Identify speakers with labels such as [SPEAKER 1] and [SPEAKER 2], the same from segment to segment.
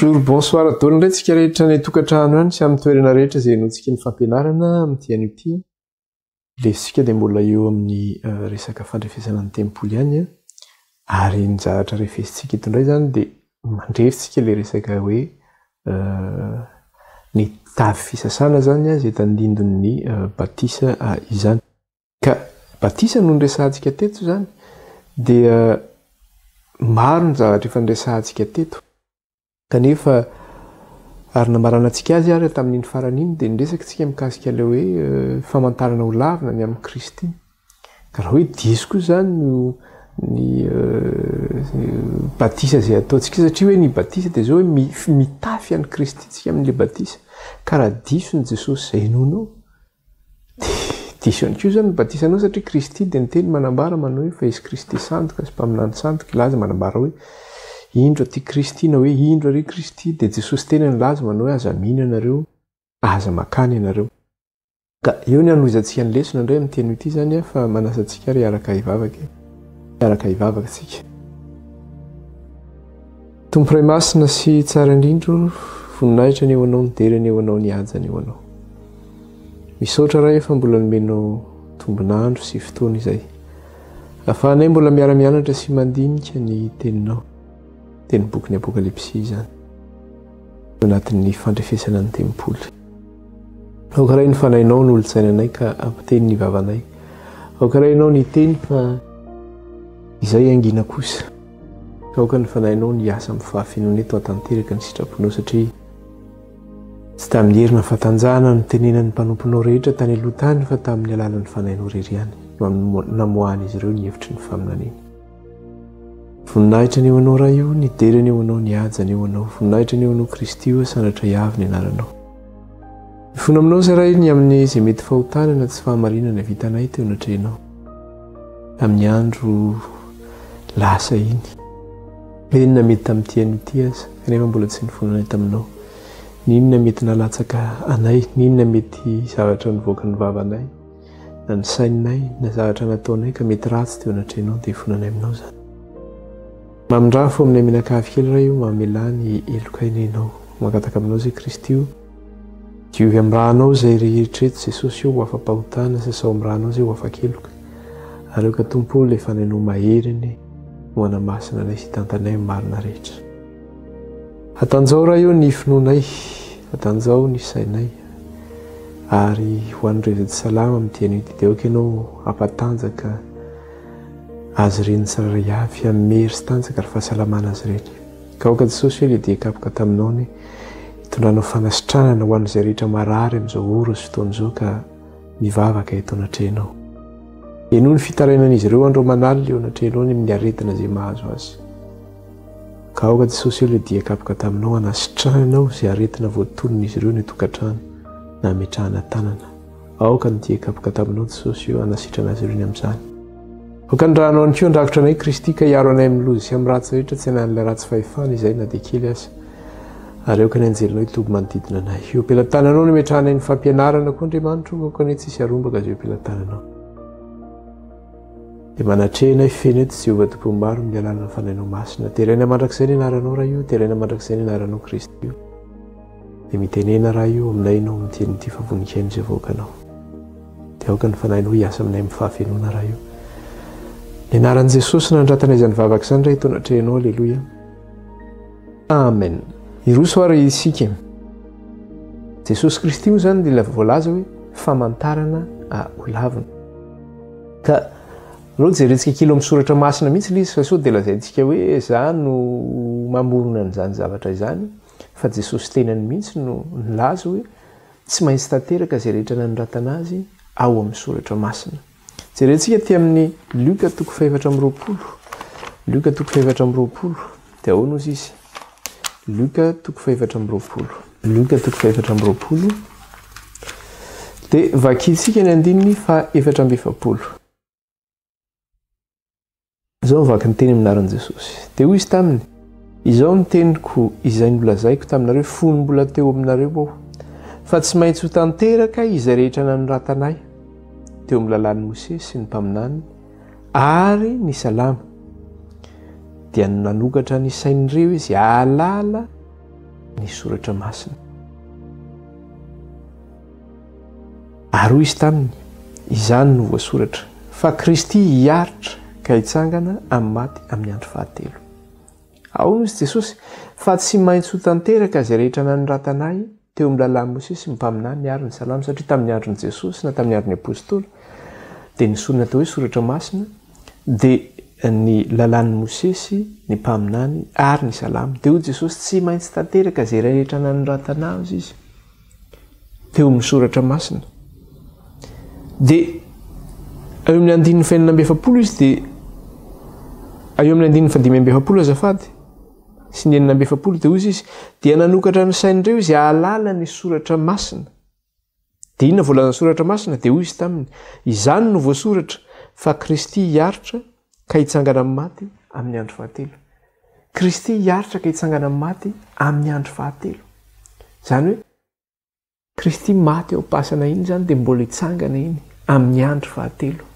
[SPEAKER 1] Bonjour, bonsoir daholo indray tsika rehetra any an-tokantrano any sy amin'ny toerana rehetra izay henointsika ny fampianarana amin'ity anio ity. Ilay isika dia mbola eo amin'ny resaka fandrefesana ny tempoly ihany ary ny zavatra refesintsika eto indray izany dia mandrefy tsika ilay resaka hoe ny tavy fisasana izany izay tandindon'ny batisa izany. Ka batisa no niresahantsika teto izany dia maro ny zavatra efa niresahantsika teto. Kanefa ary namaranantsika azy ary tamin'iny farany iny dia niresaka isika mikasika ilay hoe eh, famantarana ho lavina ny amin'i Kristy. Ka raha hoe diso koa izany no ny eh, batisa izay ataontsika satria hoe ny batisa dia izao hoe mitafy an'i Kristy tsika amin'ilay batisa. Ka raha diso ny Jesosy izay inoanao Dia diso ihany koa izany ny batisanao satria Kristy dia niteny manambara manao hoe fa izy Kristy sandoka sy mpaminany sandoka hilaza manambara hoe indro aty Kristy na hoe indro ary Kristy dia Jesosy tena nilaza manao hoe aza mino ianareo aza makany ianareo. Ka eo ny hanohizantsika ny lesona indray amin'ity anio ity izany fa manasa antsika ary hiaraka hivavaka e. Hiaraka hivavaka isika. Tompo Ray Masina sy Tsara indrindra o, voninahitra anie ho Anao, ny dera anie ho Anao, ny haja anie ho Anao. Misaotra Ray fa mbola nomenao tombon'andro sy fotoana izay ahafahanay mbola miara-mianatra sy mandinika ny Teninao, dia ny bokin'ny Apokalypsy izany, ao anatin'ny fandrefesana ny tempoly. Aoka Ray ny Fanahinao no olon-tsainanay ka hampiteny ny vavanay. Aoka Ray Ianao ny hiteny fa izay hangina kosa. Aoka ny Fanahinao ny hiasa amin'ny fahafenoana eto hahatanteraka ny sitraponao satria tsy tamin'ny hery na fahatanjahana nitenenan'ny mpanomponao rehetra tany aloha tany fa tamin'ny alalan'ny Fanahinao irery ihany no namoahan'izy ireo ny hevitry ny faminaniana. Voninahitra anie ho Anao Ray o, ny dera anie ho Anao, ny haja anie ho Anao. Voninahitra anie ho Anao Kristy o, sandratra hiavy ny anaranao. Mifona aminao izay Ray ny amin'ny izay mety fahotana na tsy fahamarinana vitanay teo anatrehanao. Tamin'ny andro lasa iny. Eny na mety tamin'ity anio ity aza, kanefa mbola tsy nifonanay taminao. N'inona mety nalatsaka anay, n'inona mety zavatra nivoaka ny vavanay. na ny saininay na zavatra nataonay ka mety ratsy teo anatrehanao dia ifonanay aminao izany. Mamindrà fo aminay mianakavy kely Ray o, mamelà ny heloka inenao. Mangataka aminao izay Kristy o, diovy amin'ny rànao izay rehetra eto Jesosy o, ho afa-pahotana, sasao amin'ny rànao izay ho afa-keloka. Ary aoka Tompo o, ilay Fanahinao mahery anie no hanamasina anay sy hitantanay amin'ny marina rehetra. Hatanjao Ray o ny finoanay, hatanjao ny sainay, ary ho an'ireo izay tsy salama amin'ity anio ity dia aoka Ianao hampatanjaka azy ireny tsirairay avy, hanome hery sy tanjaka ary fahasalamana azy ireny. Ka aoka Jesosy hoe ilay dia kapoka taminao ny hitondranao fanasitranana ho an'izay rehetra marary amin'izao ora sy fotoana izao ka mivavaka eto anatrehanao. Henoy ny fitarainan'izy ireo andro aman'alina eo anatrehanao ny amin'ny aretina izay mahazo azy. Ka aoka Jesosy ilay dia kapoka taminao hanasitrananao izay aretina voatonon'izy ireo ny tokantrano na hametrahana tanana. Aoka ny dia kapoka taminao Jesosy io hanasitrana azy ireo ny amin'izany. Aoka ny ranao ihany koa handrakotra anay Kristy ka hiaro anay amin'ny loza sy amin'ny ratsy rehetra tsy hanan'ilay ratsy fahefana izay na dia kely aza. Ary aoka ny anjelinao hitoby manodidina anay. Eo am-pelatananao no ametrahanay ny fampianarana koa Andriamanitro, aoka anie tsy hisy harombaka izay eo am-pelatananao. Dia manatreha anay feno eto Jehovah Tompon'ny maro amin'ny alalan'ny Fanahinao Masina. Deraina mandrakizay ny anaranao Ray o, deraina mandrakizay ny anaranao Kristy o. Dia mitenena Ray o aminay Ianao amin'ity anio ity fa voninkaino izay vahoakanao. Dia aoka ny Fanahinao hiasa aminay amin'ny fahafenoana Ray o. Ny anaran'i Jesosy nandratanay izany vavaka izany Ray eto anatrehanao. Aleloia. Amen. Hiroso ary isika. Jesosy Kristy moa izany dia voalaza hoe famantarana holavina. Ka aleo jerentsika kely ao amin'ny soratra masina mihitsy ilay izy fa sao dia lazaintsika hoe za no mamorona an'izany zavatra izany fa Jesosy tenany mihitsy no nilaza hoe tsy maintsy tanteraka izay rehetra nanoratana azy ao amin'ny soratra masina. Jerentsika aty amin'ny Lioka toko fahefatra amby roapolo. Lioka toko fahefatra amby roapolo. Dia ahoana ozy izy? Lioka toko fahefatra amby roapolo. Lioka toko fahefatra amby roapolo. Dia vakintsika ny andininy faha 44. Izao no vaky ny teny amin'ny anaran'i Jesosy. Dia hoy izy taminy, Izao no teniko izay nolazaiko taminareo fony mbola teo aminareo aho, fa tsy maintsy ho tanteraka izay rehetra nanoratana ahy teo amin'ny lalàn'i Mosesy sy ny mpaminany ary ny salamo. Dia nanokatra ny sain'ireo izy hahalala. Ny Soratra Masina. Ary hoy izy taminy, Izany no voasoratra, fa Kristy hiaritra ka hitsangana amin'ny maty amin'ny andro fahatelo. Ahoana hoy Jesosy, fa tsy maintsy ho tanteraka izay rehetra nanoratana ahy teo amin'ny lalàn'i Mosesy sy ny mpaminany ary ny Salamo, satria tamin'ny andron'i Jesosy na tamin'ny andron'ny Apostoly dia ny sorona atao hoe soratra masina dia ny lalàn'i Mosesy, ny mpaminany ary ny Salamo. Dia hoy Jesosy, tsy maintsy tanteraka izay rehetra nanoratana azy izy teo amin'ny soratra masina. Dia eo amin'ny andininy fahenina amby 40 izy dia eo amin'ny andininy fahadimy amby 40 azafady sy ny 46 dia hoy izy, dia nanokatra ny sain'ireo izy hahalala ny soratra masina. Dia inona voalazan'ny soratra masina? Dia hoy izy taminy, izany no voasoratra fa Kristy hiaritra ka hitsangana amin'ny maty amin'ny andro fahatelo. Kristy hiaritra ka hitsangana amin'ny maty amin'ny andro fahatelo. Izany hoe Kristy maty ao am-pasana iny izany dia mbola hitsangana iny amin'ny andro fahatelo.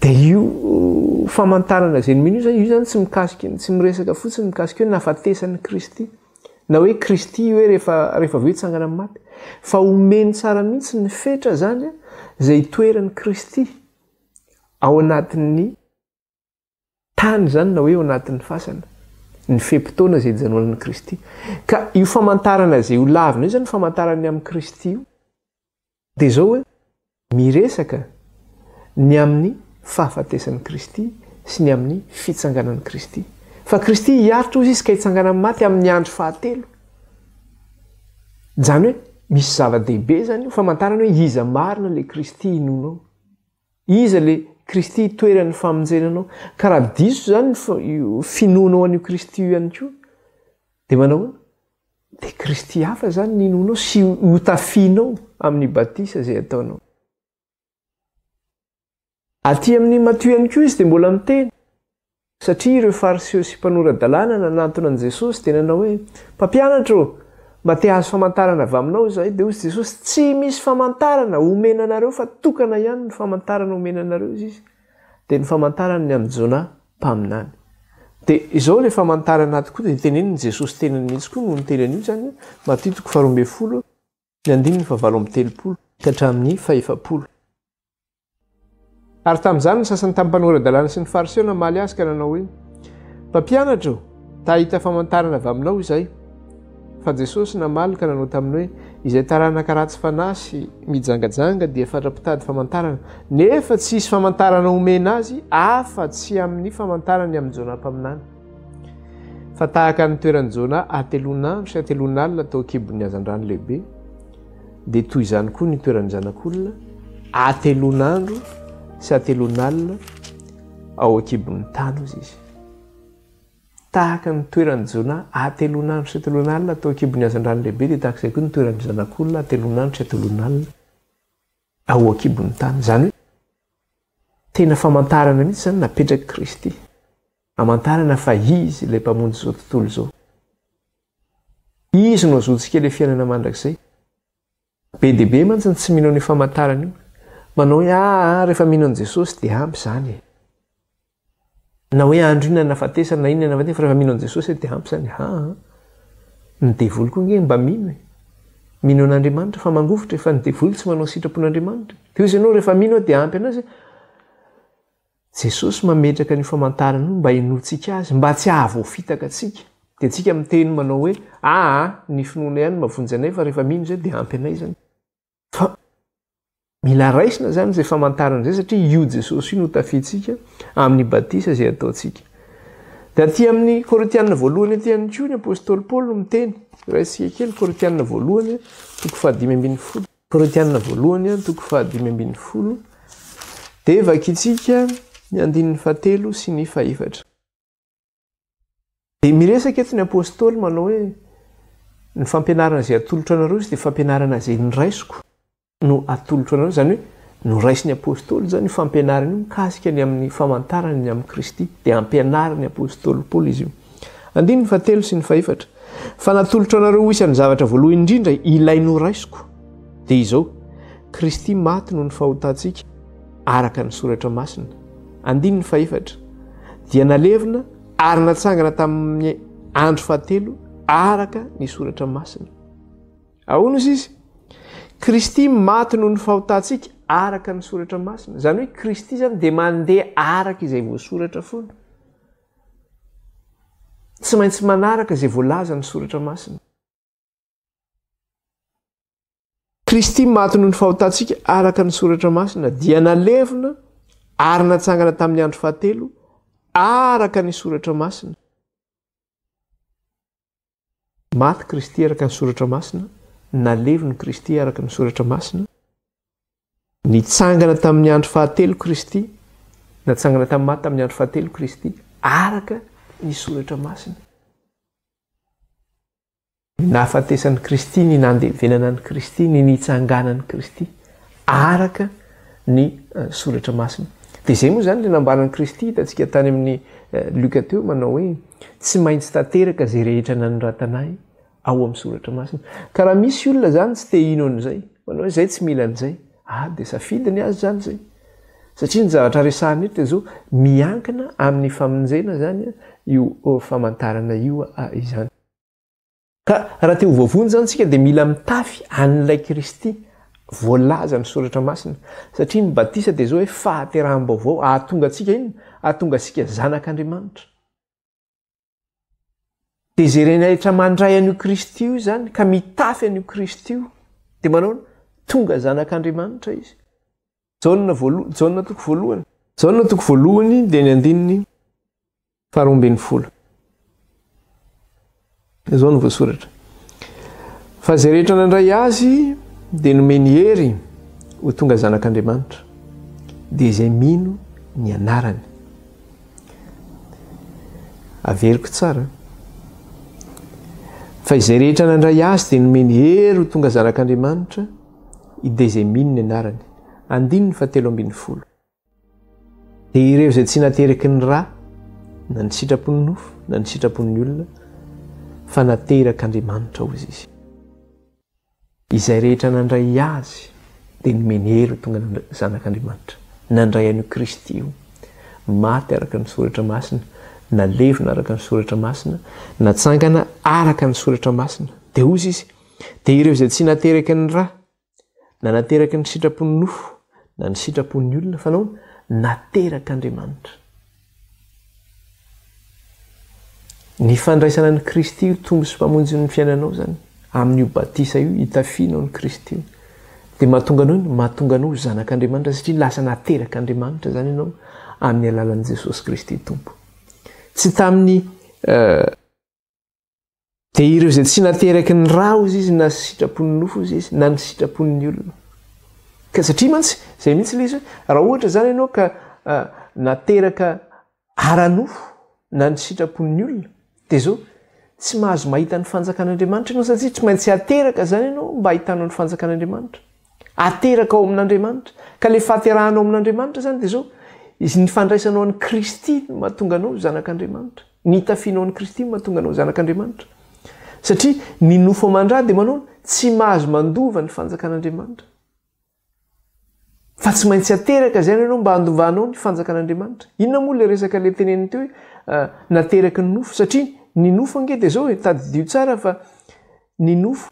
[SPEAKER 1] Dia io famantarana izay nomena io izany, io izany tsy mikasika, tsy miresaka fotsiny mikasika hoe nahafatesan'i Kristy na hoe Kristy hoe rehefa rehefa avy eo hitsangana amin'ny maty, fa omeny tsara mihitsy ny fetra izany izay itoeran'i Kristy ao anatin'ny tany izany na hoe ao anatin'ny fasana, ny fe-potoana izay ijanonan'i Kristy. Ka io famantarana izay ho lavina io izany, famantarana ny amin'i Kristy io, dia izao hoe, miresaka ny amin'ny fahafatesan'i Kristy sy ny amin'ny fitsanganan'i Kristy. Fa Kristy hiaritra hozy izy ka hitsangana amin'ny maty amin'ny andro fahatelo. Izany hoe misy zava-dehibe izany io famantarana hoe iza marina ilay Kristy inoanao. Iza le Kristy itoeran'ny famonjena anao? Ka raha diso izany ny finoanao an'io Kristy io ihany koa, dia manao ahoana? Dia Kristy hafa izany ny inoanao sy hotafianao amin'ny batisa izay ataonao. Aty amin'ny Matio ihany koa izy dia mbola miteny. Satria ireo Fariseo sy mpanora-dalàna nanantona an'i Jesosy dia nanao hoe, Mpampianatra ô, mba te hahazo famantarana avy aminao izahay. Dia hoy Jesosy, Tsy misy famantarana homena anareo fa tokana ihany ny famantarana homena anareo, hoy Izy, dia ny famantarana ny amin'i Jonà mpaminany. Dia izao ilay famantarana ato koa dia tenenin'i Jesosy tenany mihitsy koa no niteny an'io izany, Matio toko faharoambinifolo, ny andininy fahavalo amby 30 ka hatramin'ny fahefapolo. Ary tamin'izany ny sasany tamin'ny mpanora-dalàna sy ny Fariseo namaly azy ka nanao hoe, Mpampianatra ô, ta hahita famantarana avy aminao izahay. Fa Jesosy namaly ka nanao taminy hoe, Izay taranaka ratsy fanahy sy mijangajanga dia fatra-pitady famantarana, nefa tsy hisy famantarana homena azy afa-tsy amin'ny famantarany amin'i Jonà mpaminany. Fa tahaka ny toeran'i Jonà hatelon'andro sy hatelon'alina tao an-kibon'ny hazandrano lehibe, Dia toy izany koa ny toeran'ny Zanak'olona, hatelon'andro sy hatelon'alina ao an-kibon'ny tany, hozy izy. Tahaka ny toeran'i Jonà, hatelon'andro sy hatelon'alina tao an-kibon'ny hazandrano lehibe, dia tahaka izay koa ny toeran'ny Zanak'olona, hatelon'andro sy hatelon'alina ao an-kibon'ny tany. Izany hoe tena famantarana mihitsy izany napetrak'i Kristy, hamantarana fa Izy ilay Mpamonjy izao tontolo izao. Izy no azoantsika ilay fiainana mandrakizay. Be dia be mantsy ny tsy mino an'io famantarana io. Manao hoe aa rehefa mino an'i Jesosy dia ampy izany e. Na hoe andro inona nahafatesana na inona nahafatesana fa rehefa mino an'i Jesosy dia ampy izany. Aa. Ny devoly koa ange mba mino e. Mino an'Andriamanitra fa mangovitra e, fa ny devoly tsy manao sitrapon'Andriamanitra. Dia hoy izy ianao rehefa mino aho dia ampy anao izay. Jesosy mametraka an'io famantarana io mba hinoantsika Azy, mba tsy hahavoafitaka antsika. Dia antsika miteny manao hoe, aa, ny finoana ihany no mahavonjy anay fa rehefa mino izay dia ampy anay izany. Fa mila raisina izany izay famantarana izay satria io Jesosy io no tafiantsika amin'ny batisa izay ataontsika. Dia aty amin'ny Korintiana voalohany aty ihany koa ny apostoly Paoly no miteny. Raisika kely Korintiana voalohany toko fahadimy ambin'ny folo. Korintiana voalohany toko fahadimy ambin'ny folo dia vakintsika ny andininy fahatelo sy ny fahefatra. Dia miresaka eto ny apostoly manao hoe ny fampianarana izay atolotro anareo izy dia fampianarana izay noraisiko no atolotro anareo, izany hoe noraisin'ny apostoly izany io fampianarana io mikasika ny amin'ny famantarana ny amin'i Kristy, dia ampianarin'ny apostoly Paoly izy io. Andininy fahatelo sy ny fahefatra. Fa natolotro anareo ho isan'ny zavatra voalohany indrindra ilay noraisiko, dia izao, Kristy maty noho ny fahotantsika, araka ny Soratra Masina. Andininy fahefatra. Dia nalevina ary natsangana tamin'ny andro fahatelo, araka ny soratra masina. Ahoana ozy izy? Kristy maty noho ny fahotantsika araka ny soratra masina. Izany hoe Kristy izany dia mandeha araka izay voasoratra foana. Tsy maintsy manaraka izay voalaza ny soratra masina. Kristy maty noho ny fahotantsika araka ny soratra masina dia nalevina ary natsangana tamin'ny andro fahatelo araka ny soratra masina. Maty Kristy araka ny soratra masina, nalevina Kristy araka ny soratra masina, nitsangana tamin'ny andro fahatelo Kristy, natsangana tamin'ny maty tamin'ny andro fahatelo Kristy araka ny soratra masina. Ny nahafatesan'i Kristy, ny nandevenana an'i Kristy, ny nitsanganan'i Kristy, araka ny Soratra Masina. Dia izay moa izany ilay nambaran'i Kristy hitantsika tany amin'ny Lioka teo manao hoe tsy maintsy tanteraka izay rehetra nanoratana ahy ao amin'ny Soratra Masina. Ka raha misy olona izany tsy te hino an'izay, manao hoe izay tsy mila an'izay, ah dia safidiny azy izany izay. Satria ny zavatra resahana eto dia izao, miankina amin'ny famonjena izany io famantarana io izany. Ka raha te ho voavonjy izany isika dia mila mitafy an'ilay Kristy voalaza ny Soratra Masina. Satria ny batisa dia izao hoe fahateraham-baovao hahatonga antsika inona? Hahatonga antsika zanak'Andriamanitra. Dia izay rehetra mandray an'io Kristy io izany ka mitafy an'io Kristy io dia manao tonga zanak'Andriamanitra izy. Jaona voalo- Jaona toko voalohany. Jaona toko voalohany dia ny andininy 12. Izao no voasoratra. Fa izay rehetra nandray azy dia nomeny hery ho tonga zanak'Andriamanitra, dia izay mino ny anarany. Averiko tsara. Fa izay rehetra nandray azy dia nomeny hery ho tonga zanak'Andriamanitra, dia izay mino ny anarany. Andininy fahatelo ambin'ny folo. Dia ireo izay tsy nateraky ny ra, na ny sitrapon'ny nofo, na ny sitrapon'ny olona, fa naterak'Andriamanitra, hozy izy. Izay rehetra nandray Azy dia nomeny hery ho tonga zanak'Andriamanitra. Nandray an'io Kristy io, maty araka ny Soratra Masina, nalevina araka ny Soratra Masina, natsangana araka ny Soratra Masina. Dia hozy izy, dia ireo izay tsy nateraky ny ra, Na nateraky ny sitrapon'ny nofo, na ny sitrapon'ny olona, fa nahoana? Naterak'Andriamanitra. Ny fandraisana an'i Kristy ho Tompo sy Mpamonjy ny fiainanao izany, amin'io batisa io, itafianao an'i Kristy io, dia mahatonga anao inona? Mahatonga anao ho zanak'Andriamanitra, satria lasa naterak'Andriamanitra izany ianao amin'ny alalan'i Jesosy Kristy Tompo. Tsy tamin'ny eh, Dia ireo izay tsy nateraky ny ra hozy izy na sitrapon'ny nofo hozy izy na ny sitrapon'ny olona. Ka satria mantsy, izay mihitsy ilay izy hoe raha ohatra izany ianao ka nateraka ara-nofo na ny sitrapon'ny olona dia izao tsy mahazo mahita ny fanjakan'Andriamanitra ianao satria tsy maintsy ateraka izany ianao mba hahitanao ny fanjakan'Andriamanitra. Ateraka ao amin'Andriamanitra. Ka ilay fahaterahana ao amin'Andriamanitra izany dia izao, izy ny fandraisanao an'i Kristy no mahatonga anao ho zanak'Andriamanitra. Ny itafianao an'i Kristy no mahatonga anao ho zanak'Andriamanitra. Satria ny nofo aman-dra dia manao tsy mahazo mandova ny fanjakan'Andriamanitra. Fa tsy maintsy ateraka izay ianao mba handovanao ny fanjakan'Andriamanitra. Inona moa ilay resaka ilay teneniny teo hoe eh, nateraky ny nofo? Satria ny nofo ange dia izao e, tadidio tsara fa ny nofo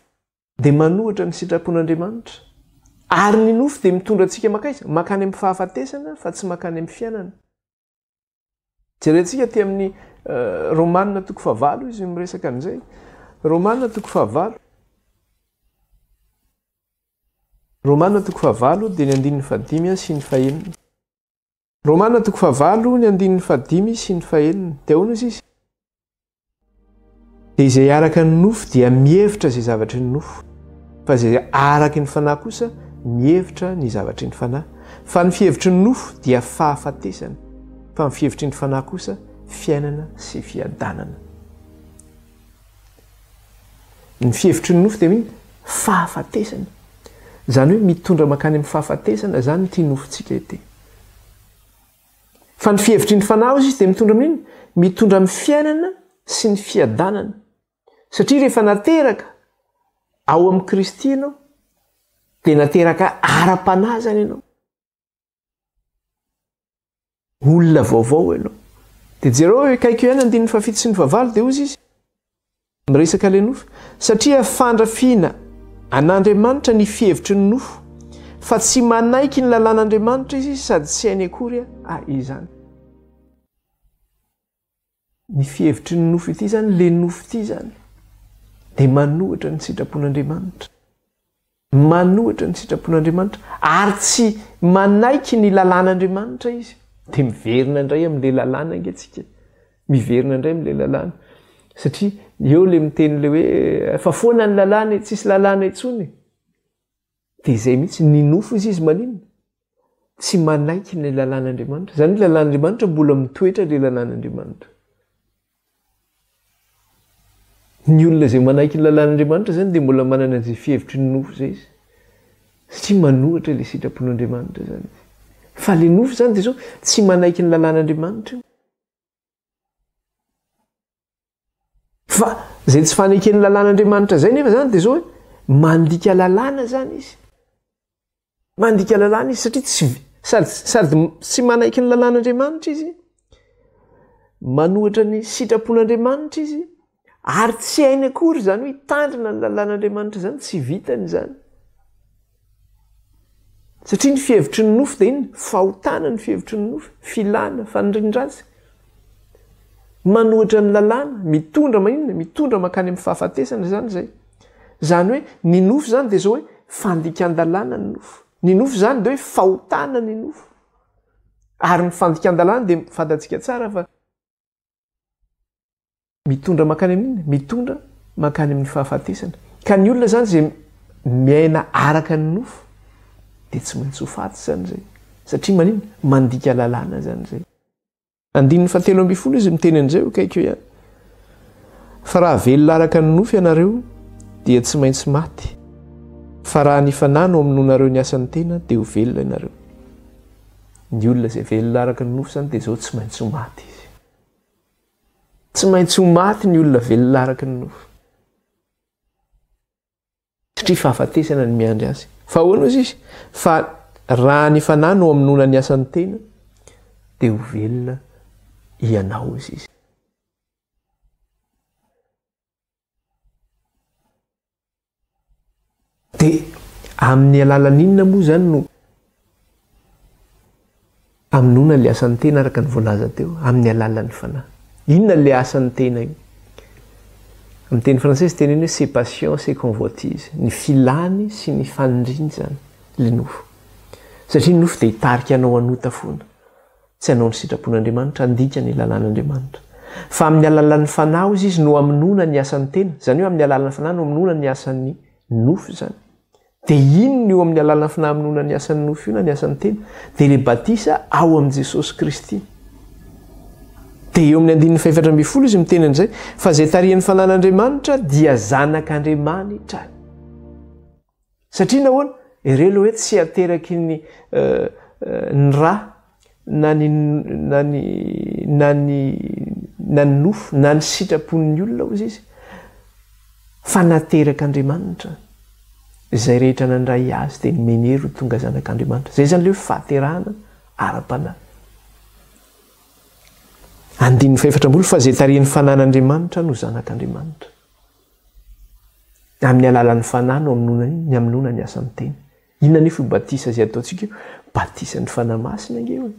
[SPEAKER 1] dia manohitra ny sitrapon'Andriamanitra. Ary ny nofo dia mitondra antsika mankaiza? Mankany amin'ny fahafatesana fa tsy mankany amin'ny fiainana. Jerentsika aty amin'ny eh, Romana toko fahavalo izy miresaka an'izay. Romana toko fahavalo. Romana toko fahavalo dia ny andininy fahadimy sy ny fahenina. Romana toko fahavalo ny andininy fahadimy sy ny fahenina. Dia ahoana izy izy? Dia izay araka ny nofo dia mihevitra izay zavatry ny nofo, fa izay araky ny fanahy kosa mihevitra ny zavatry ny fanahy. Fa ny fihevitry ny nofo dia fahafatesana, fa ny fihevitry ny fanahy kosa fiainana sy fiadanana. Ny fihevitry ny nofo dia mino fahafatesana. Izany hoe mitondra mankany amin'ny fahafatesana izany ity nofontsika ity. Fa ny fihevitry ny fanahy hozy izy dia mitondra amin'inona? Mitondra amin'ny fiainana sy ny fiadanana. Satria rehefa nateraka ao amin'i Kristy ianao, dia nateraka ara-panahy izany ianao. Olona vaovao ianao. Dia jereo eo akaiky eo ihany andininy fahafito sy ny fahavalo dia hozy izy. Miresaka ilay nofo. Satria fandrafiana an'Andriamanitra ny fihevitry ny nofo, fa tsy manaiky ny lalàn'Andriamanitra izy sady tsy hainy akory a izany. Ny fihevitry ny nofo ity izany, ilay nofo ity izany, dia manohitra ny sitrapon'Andriamanitra. Manohitra ny sitrapon'Andriamanitra ary tsy manaiky ny lalàn'Andriamanitra izy. Dia miverina indray amin'ilay lalàna ange tsika. Miverina indray amin'ilay lalàna. Satria eo ilay miteny ilay hoe efa foana ny lalàna e, tsisy lalàna intsony. Dia izay mihitsy, ny nofo izy izy maninona? Tsy manaiky ny lalàn'Andriamanitra. Izany hoe lalàn'Andriamanitra mbola mitoetra ilay lalàn'Andriamanitra. Ny olona izay manaiky ny lalàn'Andriamanitra izany dia mbola manana izay fihevitry ny nofo izay izy. Satria manohitra ilay sitrapon'Andriamanitra izany izy. Fa ilay nofo izany dia izao, tsy manaiky ny lalàn'Andriamanitra io. Fa izay tsy faneken'ny lalàn'Andriamanitra izay nefa izany dia izao hoe mandika lalàna izany izy. Mandika lalàna izy satria tsy sady sady tsy manaiky ny lalàn'Andriamanitra izy, manohitra ny sitrapon'Andriamanitra izy, ary tsy hainy akory izany hoe hitandrina ny lalàn'Andriamanitra izany, tsy vitany izany. Satria ny fihevitry ny nofo dia inona? Fahotana ny fihevitry ny nofo, filana, fanirian-dratsy. Manohitra ny lalàna, mitondra maninona? Mitondra mankany amin'ny fahafatesana izany izay. Izany hoe ny nofo izany dia izao hoe fandikan-dalàna ny nofo. Ny nofo izany dia hoe fahotana ny nofo. Ary ny fandikan-dalàna dia fantatsika tsara fa mitondra mankany amin'ny inona? Mitondra mankany amin'ny fahafatesana. Ka ny olona izany izay miaina araka ny nofo dia tsy maintsy ho faty izany izay. Satria maninona? Mandika lalàna izany izay. Andininy fahatelo ambinifolo izy miteny an'izay eo akaiky eo ihany. Fa raha velona araka ny nofo ianareo dia tsy maintsy maty. Fa raha ny fanahy no amonoanareo ny asan'ny tena dia ho velona ianareo. Ny olona izay velona araka ny nofo izany dia izao tsy maintsy ho maty izy. Tsy maintsy ho maty ny olona velona araka ny nofo. Satria fahafatesana ny miandry azy. Fa ahoana ozy izy? Fa raha ny fanahy no amonoana ny asan'ny tena, dia ho velona ianao ozy izy. Dia amin'ny alalan'inona moa izany no Hamonoana ilay asan'ny tena araka ny voalaza teo, amin'ny alalan'ny fanahy. Inona ilay asan'ny tena io? Amin'ny teny frantsay izy teneny hoe ses passions, ses convoitises. Ny filany sy ny faniriany izany, ilay nofo. Satria ny nofo dia hitarika anao hanota foana. Tsy hanao ny sitrapon'Andriamanitra, handika ny lalàn'Andriamanitra. Fa amin'ny alalan'ny fanahy hozy izy no hamonoana ny asan'ny tena. Izany hoe amin'ny alalan'ny fanahy no hamonoana ny asan'ny nofo izany. Dia inona io amin'ny alalan'ny finahamonoana ny asan'ny nofo io na ny asan'ny tena? Dia ilay batisa ao amin'i Jesosy Kristy. Dia eo amin'ny andininy fahefatra ambinifolo izy miteny an'izay, fa izay tarihan'ny fanan'Andriamanitra dia zanak'Andriamanitra. Satria nahoana? Ireo ilay hoe tsy ateraky ny ny ra na ny na ny na ny na ny nofo na ny sitrapon'ny olona hozy izy fa naterak'Andriamanitra izay rehetra nandray azy dia nomeny hery ho tonga zanak'Andriamanitra. Izay izany ilay hoe fahaterahana ara-panahy. Andininy fahefatra ambolo fa izay tarihin'ny fanan'Andriamanitra no zanak'Andriamanitra. Amin'ny alalan'ny fanahy no amonoana ny amonoana ny asan'ny tena. Inona anefa io batisa izay ataontsika io? Batisan'ny Fanahy Masina ange io e!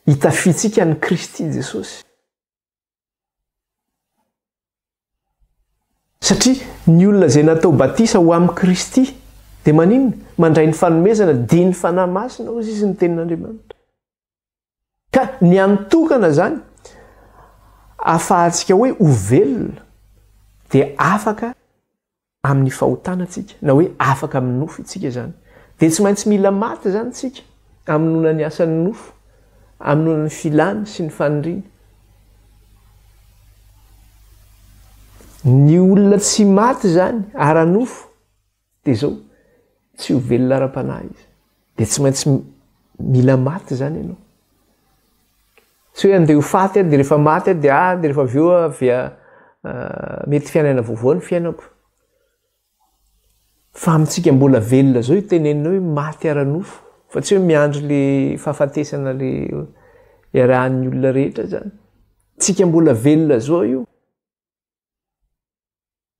[SPEAKER 1] Itafiantsika an'i Kristy Jesosy. Satria ny olona izay natao batisa ho amin'i Kristy dia maninona? Mandray ny fanomezana dia ny Fanahy Masina hozy izy ny tenin'Andriamanitra. Ka ny antokana izany ahafahantsika hoe ho velona dia afaka amin'ny fahotana tsika na hoe afaka amin'ny nofo itsika izany. Dia tsy maintsy mila maty izany tsika hamonoana ny asan'ny nofo, hamonoana ny filany sy ny faniriany. Ny olona tsy maty izany ara-nofo Dia izao, tsy ho velona ara-panahy izy. Dia tsy maintsy mila maty izany ianao. Tsy hoe andeha ho faty aho, dia rehefa maty aho dia ah, dia rehefa avy eo aho avy mety fiainana vaovao ny fiainako. Fa amintsika mbola velona izao io tenenina hoe maty ara-nofo, fa tsy hoe miandry le fahafatesana le iarahan'ny olona rehetra izany. Tsika mbola velona izao io.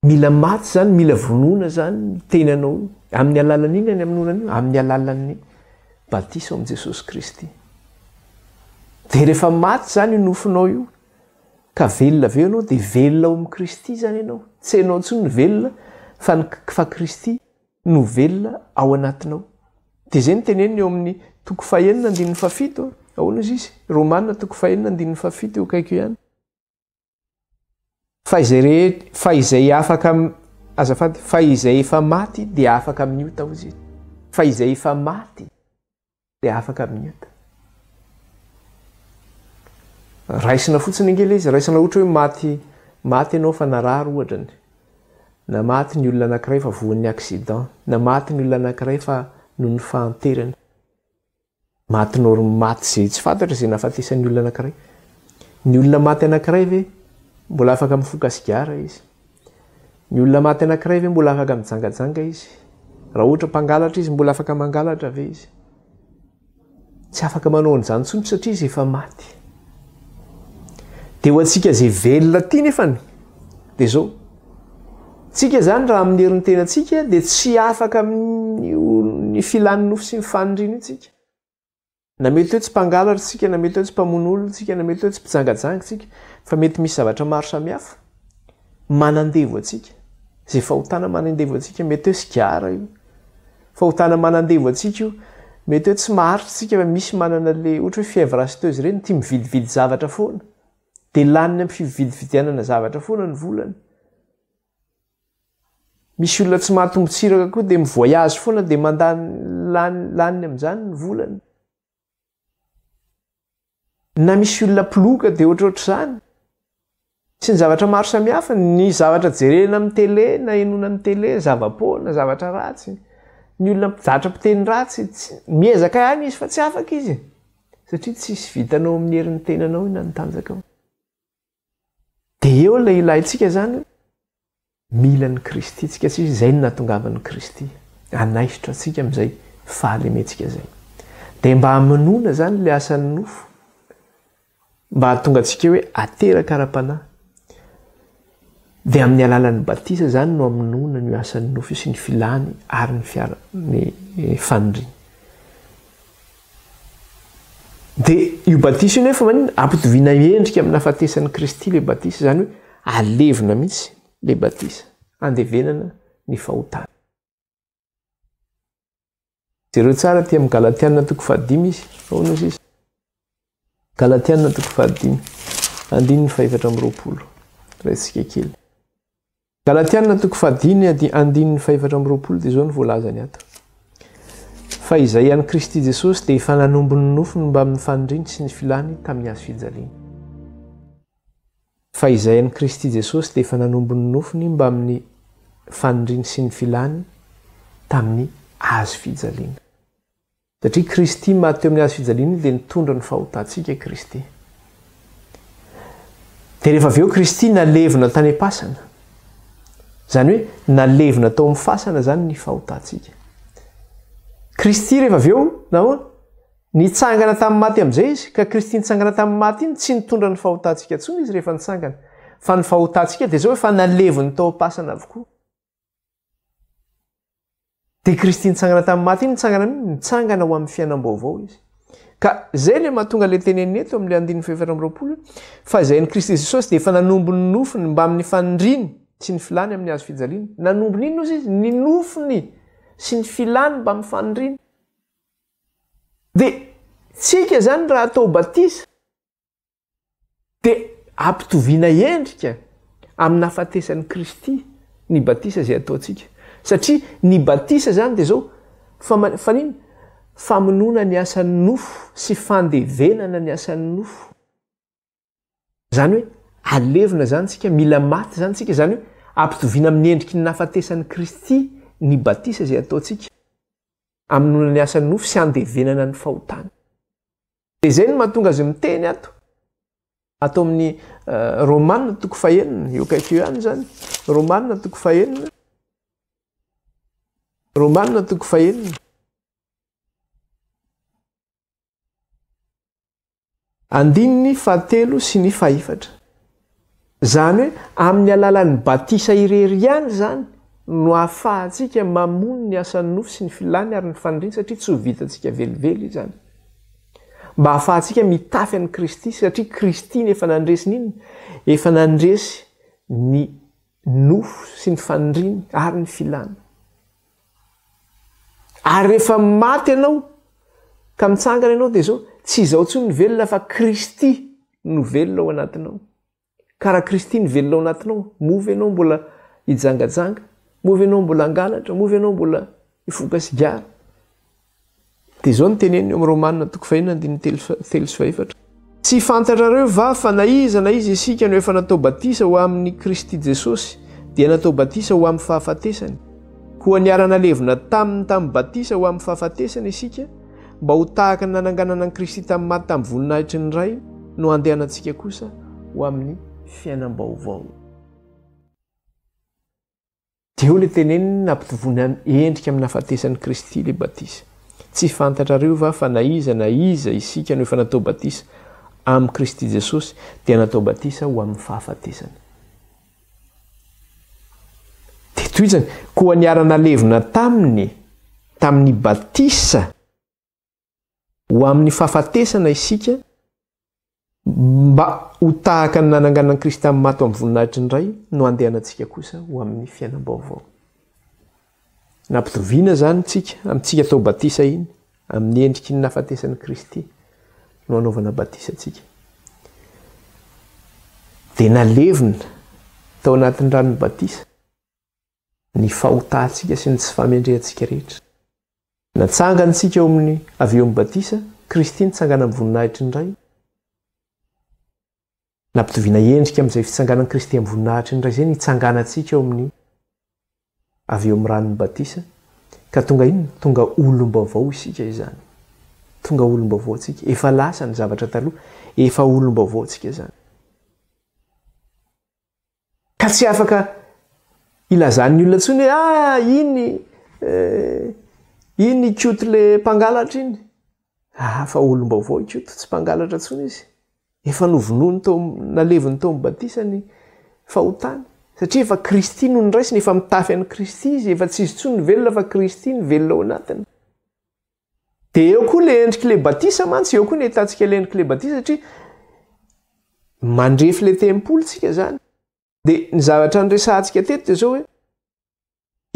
[SPEAKER 1] Mila maty izany, mila vonoina izany ny tenanao io. Amin'ny alalan'ny inona ny hamonoana an'io? Amin'ny alalan'ny batisa ao amin'i Jesosy Kristy. Dia rehefa maty izany io nofonao io, ka velona avy eo ianao, dia velona ao amin'i Kristy izany ianao. Tsy ianao intsony no velona, fa ny fa Kristy no velona ao anatinao. Dia izay no teneniny eo amin'ny toko fahenina andininy fahafito. Ahoana izy izy? Romana toko fahenina andininy fahafito eo akaiky eo ihany. Fa izay rehe, fa izay afaka am, azafady, fa izay efa maty dia afaka amin'ny ota hozy izy. Fa izay efa maty dia afaka amin'ny ota. Raisina fotsiny ange ilay izy, raisina ohatra hoe maty, maty ianao fa narary ohatra ny, na maty ny olona anankiray fa voan'ny accident, na maty ny olona anankiray fa noho ny fahanterana. Maty nor maty izay tsy fantatra izay nahafatesan'ny olona anankiray. Ny olona maty anankiray ve mbola afaka mifoka sigara izy? Ny olona maty anankiray ve mbola afaka mijangajanga izy? Raha ohatra mpangalatra izy mbola afaka mangalatra ve izy? Tsy afaka manao an'izany intsony satria izy efa maty. Dia ho antsika izay velona aty nefany dia izao. Tsika izany raha amin'ny herin'ny tenantsika dia tsy afaka amin'ny filan'ny nofo sy ny faniriana io tsika. Na mety hoe tsy mpangalatra tsika, na mety hoe tsy mpamono olona tsika, na mety hoe tsy mpijangajanga tsika, fa mety misy zavatra maro samihafa manandevo antsika. Izay fahotana manandevo antsika, mety hoe sigara io. Fahotana manandevo antsika io. Mety hoe tsy maharitra tsika fa misy manana le ohatra hoe fièvre acheteuse ireny, tia mividividy zavatra foana. Dia laniny amin'ny fividividianana zavatra foana ny volany. Misy olona tsy mahatombo-tsiraka koa dia mi-voyage foana dia mandany lany laniny amin'izany ny volany. Na misy olona mpiloka dia ohatrohatr'izany. Sy ny zavatra maro samihafa, ny zavatra jerena amin'ny télé na henoina amin'ny télé, zava-poana, zavatra ratsy. Ny olona zatra mpiteny ratsy, tsy, miezaka ihany izy fa tsy afaka izy. Satria tsisy vitanao amin'ny herin'ny tenanao io na ny tanjakao. Dia eo ilay ilaintsika izany Mila an'i Kristy tsika satria izay no nahatongavan'i Kristy hanaisotra antsika amin'izay fahalementsika izay. Dia mba hamonoana izany ilay asan'ny nofo, mba hahatonga antsika hoe ateraka ara-panahy, dia amin'ny alalan'ny batisa izany no hamonoana an'io asan'ny nofo io sy ny filany ary ny fiara, ny faniriany. Dia io batisa io nefa maninona? Ampitoviana endrika amin'ny nahafatesan'i Kristy ilay batisa, izany hoe alevina mihitsy ilay batisa, andevenana ny fahotana. Jereo tsara aty amin'ny Galatiana toko fahadimy izy, ahoana izy izy? Galatiana toko fahadimy, andininy fahefatra amby roapolo, raisika kely. Galatiana toko fahadimy andininy fahefatra amby 20 dia izao no voalazany ato. Fa izay an'i Kristy Jesosy dia efa nanombo ny nofony mbamin'ny faniriany sy ny filany tamin'ny hazo fijaliana. Fa izay an'i Kristy Jesosy dia efa nanombo ny nofony mbamin'ny faniriany sy ny filany tamin'ny hazo fijaliana. Satria Kristy maty teo amin'ny hazo fijaliana iny dia nitondra ny fahotantsika Kristy. Dia rehefa avy eo Kristy nalevina tany am-pasana. Izany hoe nalevina tao amin'ny fasana izany ny fahotantsika. Kristy rehefa avy eo nahoana? Nitsangana tamin'ny maty amin'izay izy, ka Kristy nitsangana tamin'ny maty iny tsy nitondra ny fahotantsika intsony izy rehefa nitsangana. Fa ny fahotantsika dia izao efa naleviny tao am-pasana avokoa. Dia Kristy nitsangana tamin'ny maty iny nitsangana amin'iny, nitsangana ho amin'ny fiainam-baovao izy. Ka izay ilay mahatonga ilay tenenina eto amin'ilay andininy fahefatra amby 20 fa izay an'i Kristy Jesosy dia efa nanombo ny nofony mbamin'ny faniriany sy ny filany amin'ny hazo fijaliana. Nanombo ny inona ozy izy? Ny nofony sy ny filany mbamin'ny faniriany. Dia tsika izany raha atao batisa Dia ampitoviana endrika amin'ny nahafatesan'i Kristy ny batisa izay ataontsika. Satria ny batisa izany dia izao, fama, fanina? Famonoana ny asan'ny nofo sy fandevenana ny asan'ny nofo. Izany hoe alevina izany tsika, mila maty izany tsika, izany hoe ampitoviana amin'ny endriky ny nahafatesan'i Kristy ny batisa izay ataontsika. Hamonoana ny asan'ny nofo sy handevenana ny fahotana. Dia izay no mahatonga azy miteny ato. Ato amin'ny eh, Romana toko fahenina, eo akaiky eo ihany izany. Romana toko fahenina. Romana toko fahenina. Andininy fahatelo sy ny fahefatra. Izany hoe amin'ny alalan'ny batisa irery ihany izany no ahafahantsika mamono ny asan'ny nofo sy ny filany ary ny faniriany satria tsy ho vitantsika velively izany. Mba ahafahantsika mitafy an'i Kristy satria Kristy no efa nandresy ny inona? Efa nandresy ny nofo sy ny faniriany ary ny filany. Ary rehefa maty ianao ka mitsangana ianao dia izao, tsy izao intsony ny velona fa Kristy no velona ao anatinao. Ka raha Kristy no velona ao anatinao, moa ve ianao mbola hijangajanga? Moa ve ianao mbola hangalatra? Moa ve ianao mbola hifoka sigara? Dia izao no teneniny eo amin'ny Romana toko fahenina andininy telo sy fahefatra. Tsy fantatrareo va fa na iza na iza isika no efa natao batisa ho amin'i Kristy Jesosy, dia natao batisa ho amin'ny fahafatesany? Koa niara-nalevina taminy tamin'ny batisa ho amin'ny fahafatesana isika, mba ho tahaka ny nananganana an'i Kristy tamin'ny maty tamin'ny voninahitry ny Ray, no handehanantsika kosa ho amin'ny fiainam-baovao. Dia eo ilay teneniny nampitovoany endrika amin'ny nahafatesan'i Kristy ilay batisa. Tsy fantatrareo va fa na iza na iza isika no efa natao batisa amin'i Kristy Jesosy dia natao batisa ho amin'ny fahafatesany. Dia tohizany, koa niara-nalevina taminy tamin'ny batisa ho amin'ny fahafatesana isika, Mba ho tahaka ny nananganan'i Kristy amin'ny maty ho amin'ny voninahitry ny Ray no handehanantsika kosa ho amin'ny fiainam-baovao. Nampitoviana izany tsika, amintsika atao batisa iny, amin'ny endriky ny nahafatesan'i Kristy no anaovana batisa antsika. Dia nalevina tao anatin'ny ranon'ny batisa ny fahotantsika sy ny tsy fahamendrehantsika rehetra. Natsangana isika eo amin'ny avy eo amin'ny batisa, Kristy nitsangana amin'ny voninahitry ny Ray. Nampitoviana endrika amin'izay fitsanganan'i Kristy amin'ny voninahitry ny Ray izay ny hitsanganantsika eo amin'ny avy eo amin'ny ranon'ny batisa. Ka tonga inona? Tonga olom-baovao isika izany. Tonga olom-baovao isika. Efa lasa ny zavatra taloha, efa olom-baovao isika izany. Ka tsy afaka ilazan'ny olona intsony hoe ah iny eh, iny Ikoto le mpangalatra iny. Ah fa olom-baovao Ikoto, tsy mpangalatra intsony izy. Efa novonoiny tao naleviny tao amin'ny batisa ny fahotany. Satria efa Kristy no noraisiny, efa mitafy an'i Kristy izy, efa tsy izy intsony no velona fa Kristy no velona ao anatiny. Dia eo koa le endrik'ilay batisa mantsy, eo koa ny ahitantsika ilay endrik'ilay batisa satria mandrefy ilay tempoly tsika zany. Dia ny zavatra niresahantsika teto dia zao hoe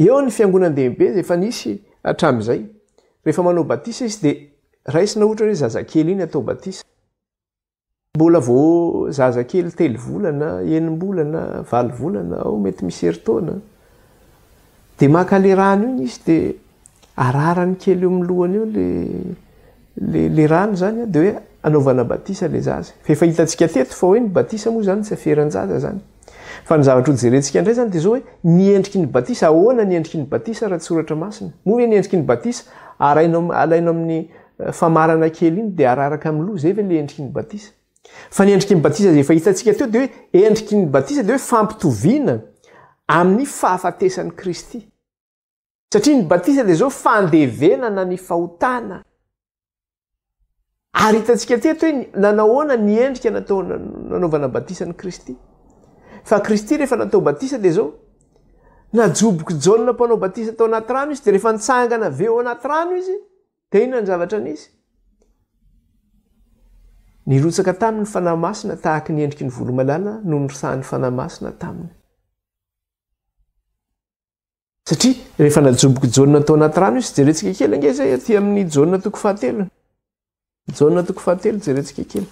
[SPEAKER 1] eo ny fiangonan-dehibe izay efa nisy hatramin'izay. Rehefa manao batisa izy dia raisina ohatra hoe zazakely iny atao batisa. Mbola vao zaza kely telo volana, enim-bolana, valo volana, ao mety misy herintaona. Dia maka le rano iny izy dia ararany kely eo amin'ny lohany eo le le le rano izany dia hoe anaovana batisa le zaza. Fa efa hitantsika teto fa hoe ny batisa moa izany tsy aferan-jaza izany. Fa ny zavatra hojerentsika indray izany dia izao hoe ny endriky ny batisa, ahoana ny endriky ny batisa raha tsy soratra masina? Moa ve ny endriky ny batisa araina alaina amin'ny famarana kely iny dia araraka amin'ny loha, izay ve ilay endriky ny batisa? Fa ny endriky ny batisa izay efa hitantsika teo dia hoe endriky ny batisa dia hoe fampitoviana amin'ny fahafatesan'i Kristy. Satria ny batisa dia izao fandevenana ny fahotana. Ary hitantsika teto hoe nanahoana ny endrika natao nanaovana batisa an'i Kristy. Fa Kristy rehefa natao batisa dia izao, najobok'i Jaona mpanao batisa tao anaty rano izy dia rehefa nitsangana avy eo anaty rano izy, Dia inona ny zavatra nisy? Nirotsaka taminy ny Fanahy Masina tahaky ny endriky ny voromailala no nirosahan'ny Fanahy Masina taminy. Satria rehefa najobok'i Jaona tao anaty rano izy, jerentsika kely ange izay aty amin'ny Jaona toko fahatelo. Jaona toko fahatelo, jerentsika kely.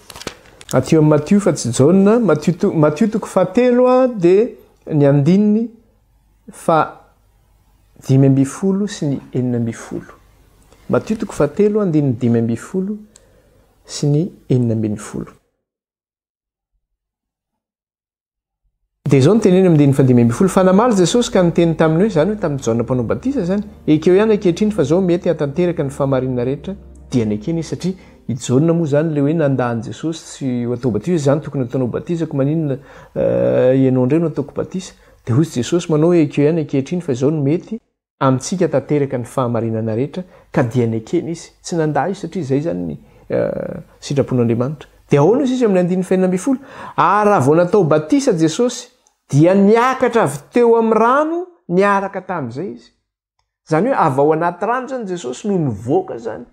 [SPEAKER 1] Aty amin'ny Matio fa tsy Jaona, Matio, Matio toko fahatelo dia ny andininy fa 15 sy ny 16. Matio toko fahatelo andininy 15 sy ny 16. Dia izao no teneny amin'ny andininy fahadimy ambin'ny folo, Fa namaly Jesosy ka niteny taminy hoe, izany hoe tamin'i Jaona Mpanao Batisa izany, Ekeo ihany ankehitriny fa izao mety hahatanteraka ny fahamarinana rehetra, dia nekeny izy, satria i Jaona moa izany ilay hoe nandà an'i Jesosy tsy ho atao batisa, hoe izaho no tokony hataonao batisa, koa maninona ianao indray no ataoko batisa? Dia hoy Jesosy manao hoe, Ekeo ihany ankehitriny fa izao no mety amintsika tanteraka ny fahamarinana rehetra, ka dia nekeny izy. Tsy nandà izy satria izay izany ny sitrapon'Andriamanitra. Dia ahoana hoy izy amin'ny andininy fahenina ambin'ny folo? Ary raha vao natao batisa Jesosy, dia niakatra avy teo amin'ny rano niaraka tamin'izay izy. Izany hoe avy ao anaty rano izany Jesosy no nivoaka izany.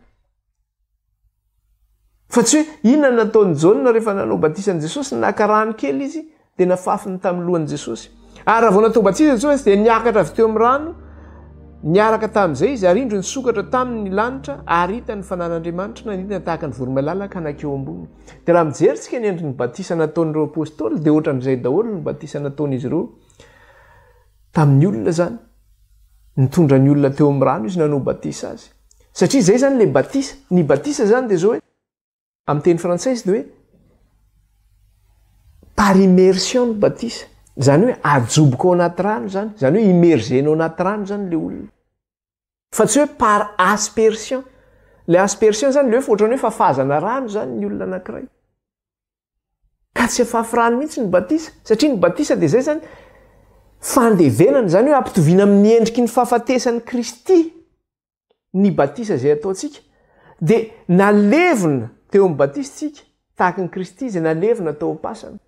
[SPEAKER 1] Fa tsy hoe inona no nataon'i Jaona rehefa nanao batisa an'i Jesosy, naka rano kely izy dia nafafiny tamin'ny lohan'i Jesosy. Ary raha vao natao batisa Jesosy dia niakatra avy teo amin'ny rano niaraka tamin'izay izy ary indro nisokatra taminy ny lanitra ary hita ny fanan'Andriamanitra nanidina tahaka ny voromailala ka nankeo amboniny. Dia raha mijery tsika ny endriky ny batisa nataon'ireo apostoly dia ohatran'izay daholo ny batisa nataon'izy ireo tamin'ny olona izany. Nitondra ny olona teo amin'ny rano izy nanao batisa azy. Satria izay izany ilay batisa. Ny batisa izany dia izao hoe, amin'ny teny frantsay izy dia hoe par immersion ny batisa. Izany hoe ajoboka ao anaty rano izany. Izany hoe immerger-nao ao anaty rano izany ilay olona. Fa tsy hoe par aspersion. Ilay aspersion izany ilay hoe ohatran'ny hoe fafazana rano izany ny olona anankiray. Ka tsy afafy rano mihitsy ny batisa, satria ny batisa dia izay izany, fandevenana, izany hoe ampitoviana amin'ny endriky ny fahafatesan'i Kristy ny batisa izay ataontsika. Dia nalevina teo amin'ny batisa isika, tahaka an'i Kristy izay nalevina tao am-pasana.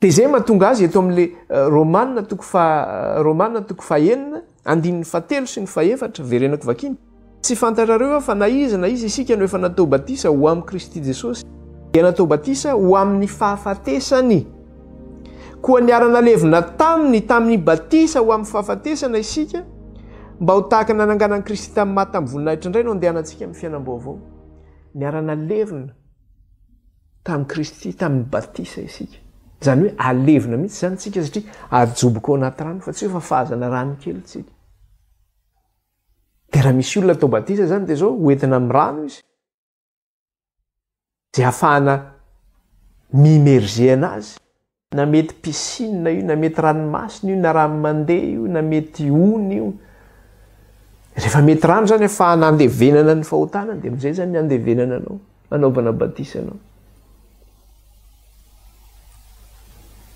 [SPEAKER 1] Dia izay mahatonga azy eto amin'ilay Romana toko faha Romana toko fahenina andininy fahatelo sy ny fahefatra, verenako vakiana. Tsy fantatrareo va fa na iza na iza isika no efa natao batisa ho amin'i Kristy Jesosy, dia natao batisa ho amin'ny fahafatesany. Koa niara-nalevina taminy tamin'ny batisa ho amin'ny fahafatesana isika, mba ho tahaka ny nananganan'i Kristy tamin'ny maty tamin'ny voninahitra indray no andehanantsika amin'ny fiainam-baovao. Niara-nalevina. Tamin'i Kristy, tamin'ny batisa isika. Izany hoe alevina mihitsy izany tsika satria ajoboka ao anaty rano fa tsy hoe fafazana rano kely tsika. Dia raha misy olona atao batisa izany dia izao, hoentina amin'ny rano izy. Izay ahafahana mi-immerger anazy. Na mety piscine io, na mety ranomasina io, na rano mandeha io, na mety ony io. Rehefa mety rano zany afahana andevenana ny fahotana dia amin'izay zany ny andevenana anao, anaovana batisa anao.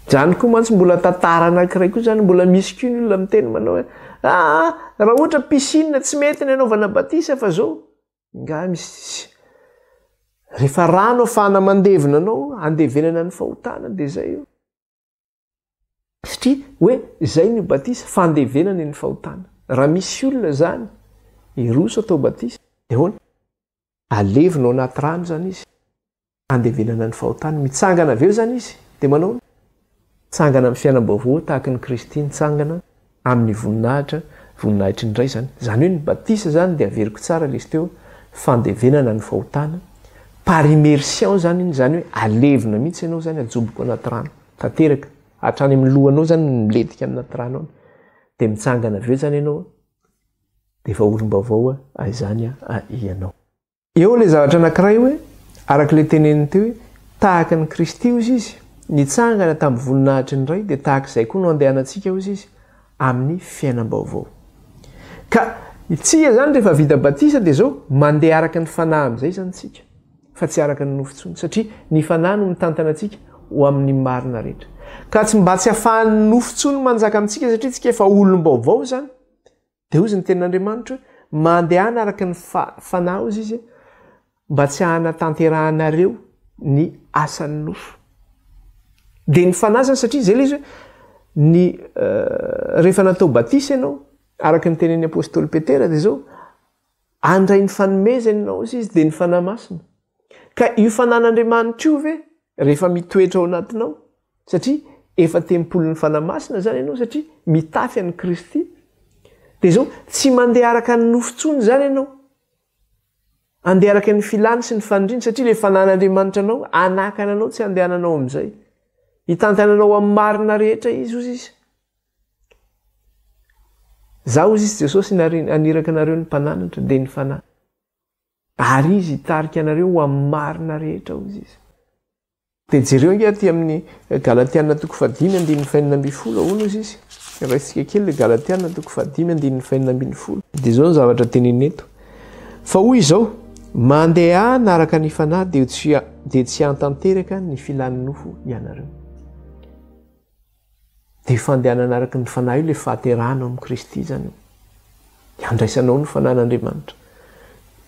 [SPEAKER 1] Zany koa mantsy mbola tantara anankiray koa zany, mbola misy koa ny olona miteny manao hoe aa raha ohatra piscine tsy mety ny anaovana batisa fa zao. Nga misy rehefa rano afahana mandevina anao, andevenana ny fahotana dia zay io. Satria hoe zay ny batisa, fandevenana ny fahotana. Raha misy olona zany hiroso atao batisa, dia ahoana? Alevina ao anaty rano zany izy. Andevenana ny fahotany. Mitsangana avy eo izany izy, dia manao ahoana? Mitsangana amin'ny fiainam-baovao tahaka an'i Kristy nitsangana amin'ny voninahitra, voninahitry ny Ray izany. Izany hoe ny batisa izany dia averiko tsara ilay izy teo, fandevenana ny fahotana, par immersion izany iny, izany hoe alevina mihitsy ianao izany, ajoboko anaty rano, tanteraka, hatrany amin'ny lohanao izany no milentika anaty rano any, dia mitsangana avy eo izany ianao, dia efa olom-baovao izany ianao. Eo ilay zavatra anankiray hoe, araka ilay teneniny teo hoe, tahaka an'i Kristy hozy izy, nitsangana tamin'ny voninahitry ny Ray, dia tahaka izay koa no andehanantsika hozy izy, amin'ny fiainam-baovao. Ka itsika izany rehefa vita batisa dia izao, mandeha araka ny Fanahy amin'izay izany isika, fa tsy araka ny nofo intsony, satria ny Fanahy no mitantana antsika ho amin'ny marina rehetra. Ka tsy mba tsy ahafahan'ny nofo intsony manjaka amintsika satria tsika efa olom-baovao izany. Dia hozy ny tenin'Andriamanitra hoe, Mandehana araka ny fanahy, hozy izy, mba tsy hanatanterahanareo ny asan'ny nofo. Dia ny fanahy izany, satria izay ilay izy hoe, ny rehefa natao batisa ianao, araka ny tenin'ny apostoly Petera, dia izao, handray ny fanomezana ianao, hozy izy, dia ny Fanahy Masina. Ka io fanan'Andriamanitra io ve, rehefa mitoetra ao anatinao, satria efa tempolin'ny Fanahy Masina izany ianao, satria mitafy an'i Kristy, dia izao, tsy mandeha araka ny nofo intsony izany ianao, handeha araka ny filany sy ny faniriany, satria ilay fanan'Andriamanitra anao hanakana anao tsy handehananao amin'izay. Hitantana anao amin'ny marina rehetra Izy, hozy Izy. Izaho, hozy Izy, Jesosy, haniraka anareo ny mpananatra, dia ny Fanahy. Ary Izy hitarika anareo ho amin'ny marina rehetra, hozy Izy. Dia jereo ange aty amin'ny Galatiana toko fahadimy andininy fahenina ambin'ny folo, ahoana hozy Izy? Raisika kely ilay Galatiana toko fahadimy andininy fahenina ambin'ny folo. Dia izao ny zavatra tenenina eto. Fa hoy izao, Mandehana araka ny Fanahy dia tsy dia tsy hahatanteraka ny filan'ny nofo ianareo. Dia io fandehanana araka ny Fanahy io ilay fahaterahana ao amin'i Kristy izany io. Dia andraisanao ny Fanahin'Andriamanitra.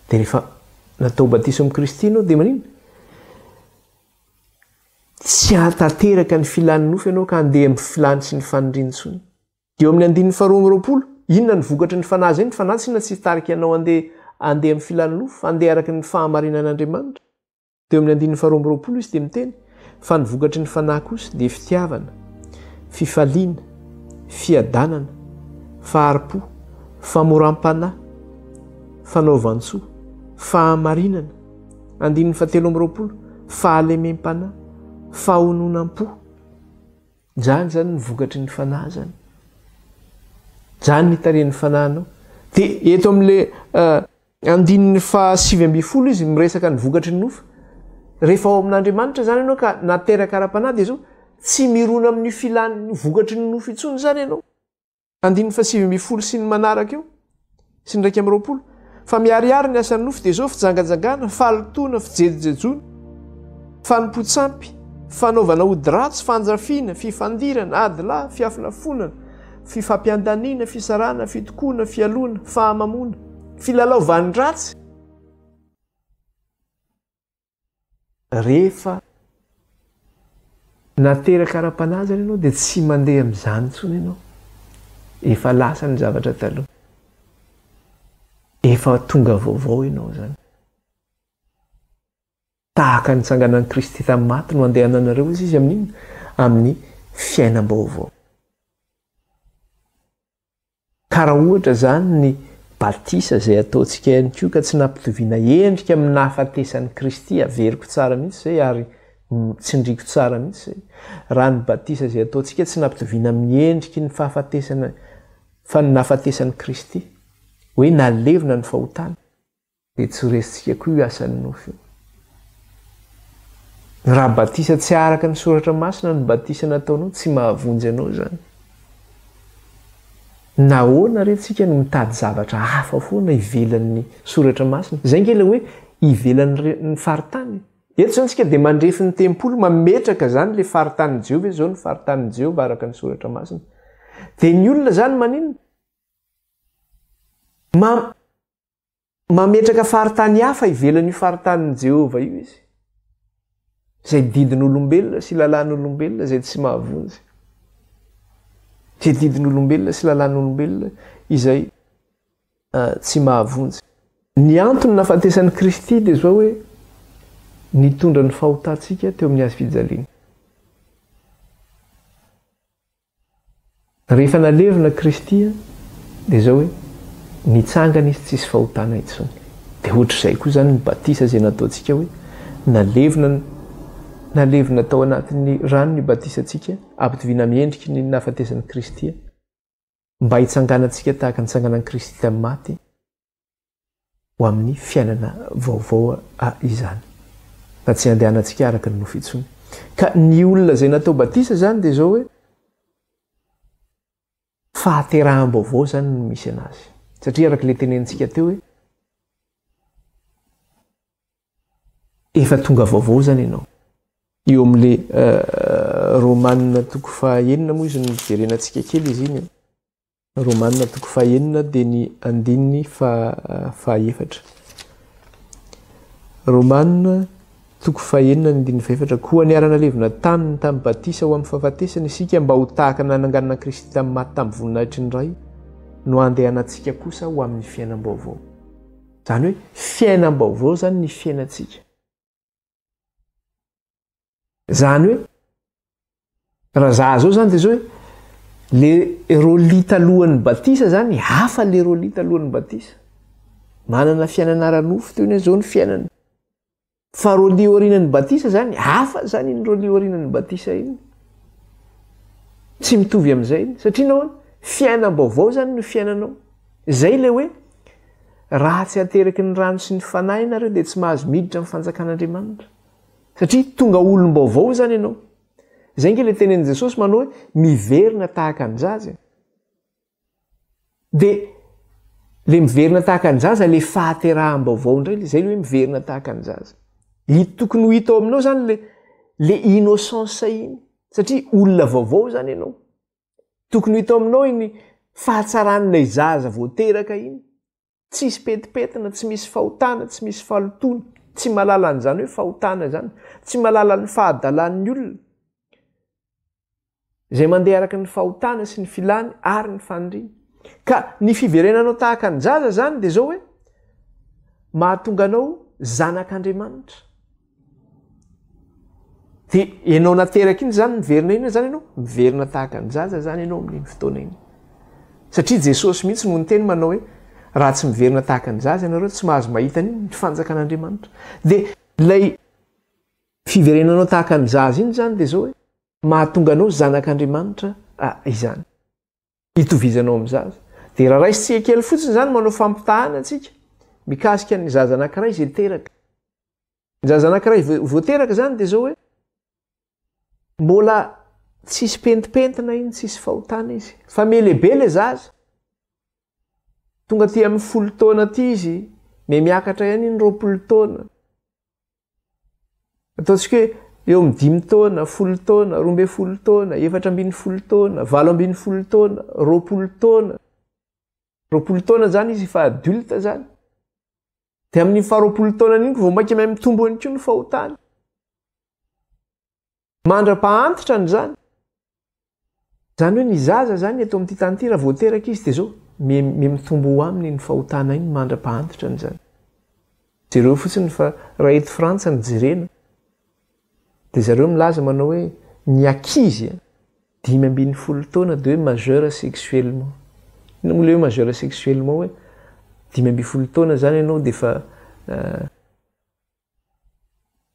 [SPEAKER 1] Dia rehefa natao batisa ao amin'i Kristy ianao dia maninona? Tsy hahatanteraka ny filan'ny nofo ianao ka handeha amin'ny filany sy ny faniriany intsony. Dia eo amin'ny andininy faharoa amby 20, inona ny vokatry ny fanahy izay? Ny fanahy tsinona tsy hitarika anao handeha handeha amin'ny filan'ny nofo, fa handeha araka ny fahamarinan'Andriamanitra. Dia eo amin'ny andininy faharoa amby 20 izy dia miteny fa ny vokatry ny fanahy kosa dia fitiavana, fifaliana, fiadanana, fahari-po, famoram-panahy, fanaovan-tsoa, fahamarinana, Andininy fahatelo amby 20, fahalemem-panahy, fahononam-po. Izany izany ny vokatry ny fanahy izany. Izany ny itarihan'ny fanahinao. Dia eto amin'ilay eh, andininy faha 19 izy miresaka ny vokatry ny nofo. Rehefa ao amin'Andriamanitra izany ianao ka nateraka ara-panahy dia izao, tsy mirona amin'ny filan'ny vokatry ny nofo intsony izany ianao. Andininy faha-19 sy ny manaraka eo, sy ny 21, fa miharihary ny asan'ny nofo dia izao, fijangajangana, fahalotoana, fijejojejoana, fanompoan-tsampy, fanaovana ody ratsy, fanjafiana, fifandirana, ady lahy, fiafonafonana, fifampiandaniana, fisarahana, fitokoana, fialona, fahamamoana, filalaovan-dratsy. Rehefa nateraka ara-panahy zany ianao dia tsy mandeha amin'izany intsony ianao. Efa lasa ny zavatra taloha. Efa tonga vaovao ianao zany. Tahaka ny nitsanganan'i Kristy tamin'ny maty no andehananareo hozy izy amin'inona? Amin'ny fiainam-baovao. Ka raha ohatra izany ny batisa izay ataontsika ihany koa ka tsy nampitoviana endrika amin'ny nahafatesan'i Kristy, averiko tsara mihitsy izay ary tsindriko tsara mihitsy izay, raha ny batisa izay ataontsika tsy nampitoviana amin'ny endriky ny fahafatesana fa ny nahafatesan'i Kristy, hoe nalevina ny fahotana, Dia tsy ho resintsika koa io asan'ny nofo io. Raha batisa tsy araka ny soratra masina ny batisa nataonao, tsy mahavonjy anao izany. Nahoana re tsika no mitady zavatra hafa foana ivelan'ny soratra masina? Izay nge ilay hoe ivelan'ny faritany. Eto izany tsika dia mandrefy ny tempoly, mametraka izany ilay faritanin'i Jehovah, izao ny faritanin'i Jehovah araka ny soratra masina. Dia ny olona izany maninona? Ma Mametraka faritany hafa ivelan'io faritanin'i Jehovah io izy, izay didin'olombelona sy lalàn'olombelona izay tsy mahavonjy. Izay didin'olombelona sy lalàn'olombelona izay uh, tsy mahavonjy. Ny antony nahafatesan'i Kristy dia izao hoe nitondra ny fahotantsika teo amin'ny hazo fijaliana. Rehefa nalevina Kristy dia izao hoe nitsangana izy tsisy fahotana intsony. Dia ohatr'izay koa izany ny batisa izay nataontsika hoe nalevina nalevina tao anatin'ny rano ny batisantsika ampitoviana amin'ny endriky ny nahafatesan'i Kristy mba hitsanganantsika tahaka ny nitsanganan'i Kristy tamin'ny maty. ho amin'ny fiainana vaovao izany, fa tsy handehanantsika araka ny nofo intsony. Ka ny olona izay natao batisa izany dia izao hoe fahateraham-baovao izany no misy anazy. Satria araka ilay tenenintsika teo hoe efa tonga vaovao izany ianao. Eo amin'ilay Romana toko faha-enina moa izy no jerenantsika kely izy iny. Romana toko fahenina dia ny andininy fahaefatra. Romana toko fahenina ny andininy fahefatra. Koa niara-nalevina taminy tamin'ny batisa ho amin'ny fahafatesana isika mba ho tahaka ny nananganana an'i Kristy tamin'ny maty tamin'ny voninahitry ny Ray no handehanantsika kosa ho amin'ny fiainam-baovao. Izany hoe fiainam-baovao izany ny fiainantsika. Izany hoe raha za zao zany de zao hoe le Rolly talohan'ny batisa zany hafa le Rolly talohan'ny batisa. Manana fiainana ara-nofo teo ny zao ny fiainana. Fa Rolly aorianan'ny batisa zany hafa zany iny Rolly aorianan'ny batisa iny. Tsy mitovy amin'izay iny. Satria nahoana? Fiainam-baovao zany no fiainanao. Izay le hoe raha tsy ateraky ny rano sy ny fanahy nareo dia tsy mahazo miditra amin'ny fanjakan'Andriamanitra. Satria tonga olom-baovao izany ianao. Izay ange ilay tenenin'i Jesosy manao hoe miverina tahaka ny zaza. Dia le miverina tahaka ny zaza le fahateraham-baovao indray le izay le hoe miverina tahaka ny zaza. Hita tokony ho hita ao aminao izany le le innocence iny satria olona vaovao izany ianao. Tokony ho hita ao aminao iny fahatsaran'ilay zaza vao teraka iny. Tsisy petipetina, tsy misy fahotana, tsy misy fahalotoana. Tsy mahalala an'izany hoe fahotana izany. Tsy mahalala ny fahadalan'ny olona. Izay mandeha araka ny fahotana sy ny filany ary ny faniriany. Ka ny fiverenanao tahaka ny zaza izany dia izao hoe mahatonga anao zanak'Andriamanitra. Dia ianao nateraka iny izany miverina inona izany ianao? Miverina tahaka ny zaza izany ianao amin'iny fotoana iny. Satria Jesosy mihitsy no niteny manao hoe raha tsy miverina tahaka ny zaza ianareo tsy mahazo mahita ny fanjakan'Andriamanitra. Dia ilay fiverenanao tahaka ny zaza iny izany dia izao hoe mahatonga anao zanak'Andriamanitra izany. Itovizanao amin'ny zaza. Dia raha raisintsika kely fotsiny izany manao fampitahana antsika mikasika ny zaza anankiray izay teraka. Ny zaza anankiray vao teraka izany dia izao hoe mbola tsisy pentimpentina iny, tsisy fahotana izy. Fa mihalehibe ilay zaza. Tonga aty amin'ny folo taona aty izy, mihamiakatra ihany iny 20 taona. Ataontsika hoe eo amin'ny dimy taona, folo taona, 12 taona, 14 taona, 18 taona, 20 taona. 20 taona izany izy efa adulte izany. Dia amin'ny faha 20 taonany iny vao mainka miha mitombo ihany koa ny fahotany. Mandra-pahantitrany izany. Izany hoe ny zaza izany eto amin'ity tany ity raha vao teraka izy dia izao, miha-mitombo ho aminy iny fahotana iny mandra-pahantitrany izany. Jereo fotsiny fa raha eto Frantsa no jerena dia zareo milaza manao hoe ny ankizy 15 taona dia hoe majeur sexuellement. Inona moa ilay hoe majeur sexuellement hoe 15 taona izany ianao dia efa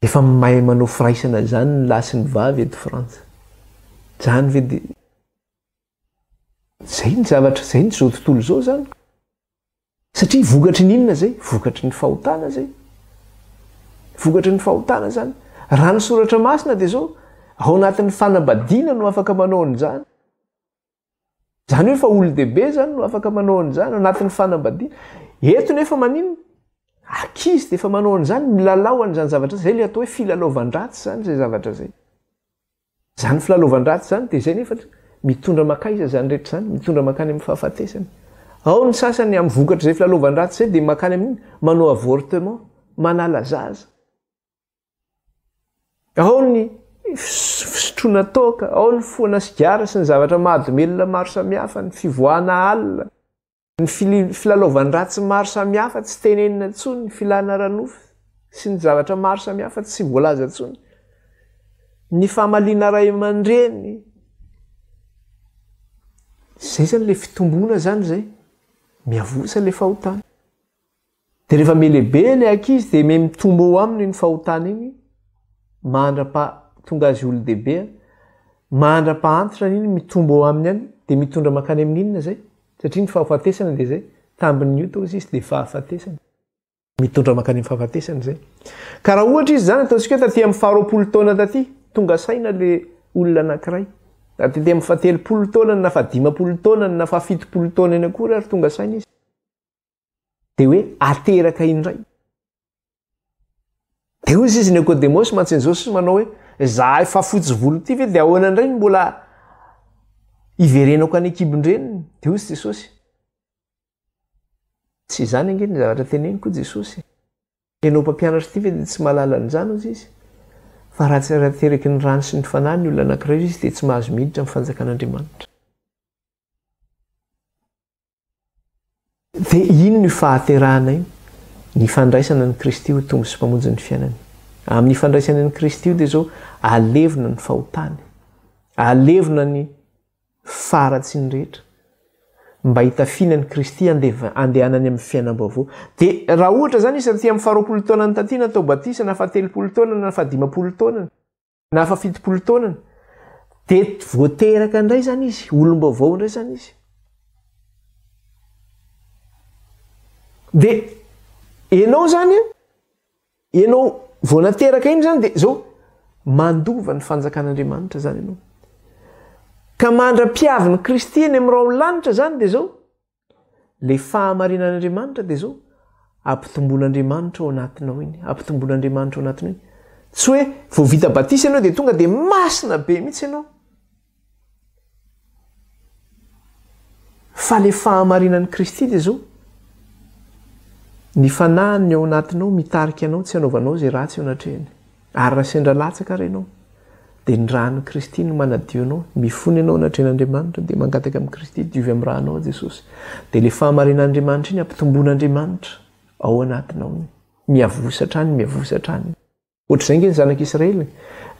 [SPEAKER 1] Efa mahay manao firaisana izany ny lahy sy ny vavy eto Frantsa. Izany ve dia izay ny zavatra, izay ny izao tontolo izao izany. Satria vokatry ny inona izay? Vokatry ny fahotana izay. Vokatry ny fahotana izany. Raha ny soratra masina dia izao, ao anatin'ny fanambadiana no afaka manao an'izany. Izany hoe fa olon-dehibe izany no afaka manao an'izany ao anatin'ny fanambadiana. Eto nefa maninona? Ankizy dia efa manao an'izany, milalao an'izany zavatra izay, izay ilay atao hoe filalaovan-dratsy izany izay zavatra izay. Izany filalaovan-dratsy izany dia izay nefa mitondra mankaiza izany rehetra izany, mitondra mankany amin'ny fahafatesana. Ao ny sasany amin'ny vokatr'izay filalaovan-dratsy izay dia mankany amin'ny manao avortement, manala zaza. Ao ny fisotroana toaka, ao ny fohana sigara sy ny zavatra mahadomelina maro samihafa, ny fivoahana alina, ny filalaovan-dratsy maro samihafa tsy tenenina intsony, ny filana ara-nofo sy ny zavatra maro samihafa tsy voalaza intsony, ny famaliana ray aman-dreny. Izay izany ilay fitomboana izany izay, miavosa ilay fahotana. Dia rehefa mihalehibe ilay ankizy dia miha mitombo eo aminy iny fahotana iny mandra-pahatonga azy olon-dehibe, mandra-pahantitra iny mitombo eo aminy any dia mitondra mankany amin'ny inona izay? Satria ny fahafatesana dia izay, tambin'ny ota hozy izy dia fahafatesana. Mitondra mankany amin'ny fahafatesana izay. Ka raha ohatra izy izany ataontsika hoe taty amin'ny faharoapolo taona taty, tonga saina ilay olona anankiray, na taty amin'ny fahatelopolo taonany na fahadimampolo taonany na fahafitopolo taonany akory ary tonga saina izy. Dia hoe ateraka indray. Dia hoy izy Nikodemosy mantsy an'i Jesosy manao hoe, Izahay fa fotsy volo ity ve dia ahoana indray no mbola hiverenako any an-kibon-dreniny? Dia hoy Jesosy, Tsy izany ange ny zavatra teneniko, hoy Jesosy. Ianao mpampianatra ity ve dia tsy mahalala an'izany, hoy izy? Fa raha tsy ateraky ny rano sy ny fanahy ny olona anankiray, hoy izy, dia tsy mahazo miditra amin'ny fanjakan'Andriamanitra. Dia inona io fahaterahana io? Ny fandraisana an'i Kristy ho Tompo sy Mpamonjy ny fiainany. Amin'ny fandraisany an'i Kristy io dia izao, alevina ny fahotany, alevina ny faharatsiany rehetra, mba hitafiana an'i Kristy andehanany amin'ny fiainam-baovao. Dia raha ohatra izany izy taty amin'ny faharoapolo taonany taty natao batisa, na fahatelopolo taonany, na fahadimampolo taonany, na fa 70 taonany, dia voateraka indray izany izy, olom-baovao indray izany izy. Dia ianao izany, ianao vao nateraka iny izany dia izao, mandova ny fanjakan'Andriamanitra izany ianao. Ka mandra-piavin'i Kristy eny amin'ny rahon'ny lanitra izany dia izao, Le fahamarinan'Andriamanitra dia zao, ampitomboan'Andriamanitra ao anatinao iny, ampitomboan'Andriamanitra ao anatinao iny. Tsy hoe vao vita batisa ianao dia tonga dia masina be mihitsy ianao. Fa le fahamarinan'i Kristy dia zao, Ny Fanahiny ao anatinao mitarika anao tsy hanaovanao izay ratsy eo anatrehany. Ary raha sendra latsaka ary ianao, dia ny ràn'i Kristy no manadio anao. Mifona ianao anatrehan'Andriamanitra, dia mangataka amin'i Kristy, diovy amin'ny rànao aho Jesosy. Dia ilay fahamarinan'Andriamanitra iny ampitomboan'Andriamanitra ao anatinao iny. Miavosa hatrany, miavosa hatrany. Ohatr'izay ange ny zanak'Israely e.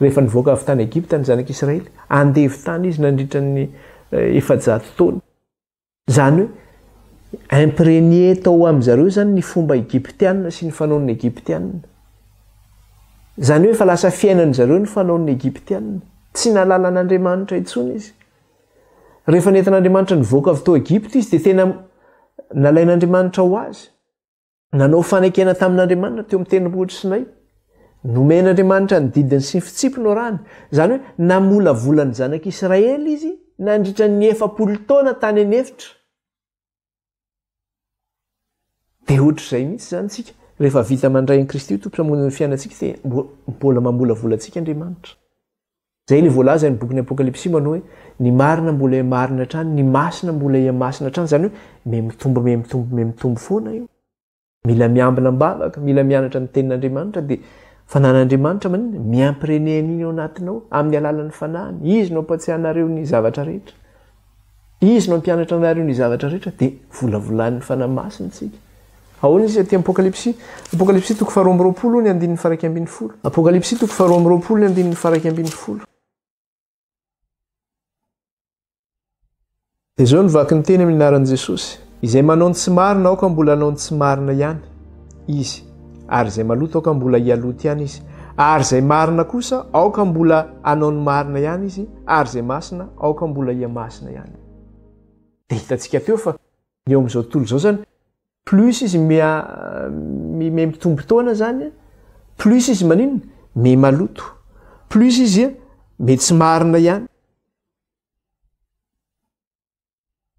[SPEAKER 1] Rehefa nivoaka avy tany Egypta ny zanak'Israely, andevo tany izy nandritra ny 400 taona. Izany hoe imprégné tao amin-dry zareo izany ny fomba egyptiana sy ny fanaon'ny egyptiana. Izany hoe efa lasa fiainan-dry zareo ny fanaon'ny egyptiana. Tsy nahalala an'Andriamanitra intsony izy. Rehefa nentin'Andriamanitra nivoaka avy tao Egypta izy dia tena nalain'Andriamanitra ho azy. Nanao fanekena tamin'Andriamanitra teo amin'ny tendrombohitr'i Sinay. Nomen'Andriamanitra ny didiny sy ny fitsipiny ho rany. Izany hoe namolavola ny zanak'Israely izy nandritra ny 40 taona tany an'efitra. Dia ohatr'izay mihitsy izany isika, rehefa vita mandray an'i Kristy ho Tompo sy Mpamonjy ny fiainantsika dia mbola mamolavola antsika Andriamanitra. Izay ilay voalaza ny bokin'ny Apokalypsy manao hoe ny marina mbola hihamarina hatrany, ny masina mbola hihamasina hatrany, izany hoe mihamitombo mihamitombo mihamitombo foana io. Mila miambina am-bavaka, mila mianatra ny tenin'Andriamanitra dia fanan'Andriamanitra maninona? Mi-imprégner an'iny ao anatinao amin'ny alalan'ny fanahiny. Izy no hampatsiahy anareo ny zavatra rehetra. Izy no hampianatra anareo ny zavatra rehetra dia volavolain'ny Fanahy Masina isika. Ahoana izy aty Apokalypsy? Apokalypsy toko faharoa amby roapolo ny andininy faha 11. Apokalypsy toko faharoa amby roapolo ny andininy faha 11. Dia izao no vaky ny teny amin'ny anaran'i Jesosy. Izay manao ny tsy marina aoka mbola hanao ny tsy marina ihany izy, ary izay maloto aoka mbola hialoto ihany izy, ary izay marina kosa aoka mbola hanao ny marina ihany izy, ary izay masina aoka mbola hihamasina ihany. Dia hitantsika teo fa ny eo amin'izao tontolo izao izany, plus izy miha miha mitombo taona izany, plus izy maninona? Miha maloto, plus izy miha tsy marina ihany.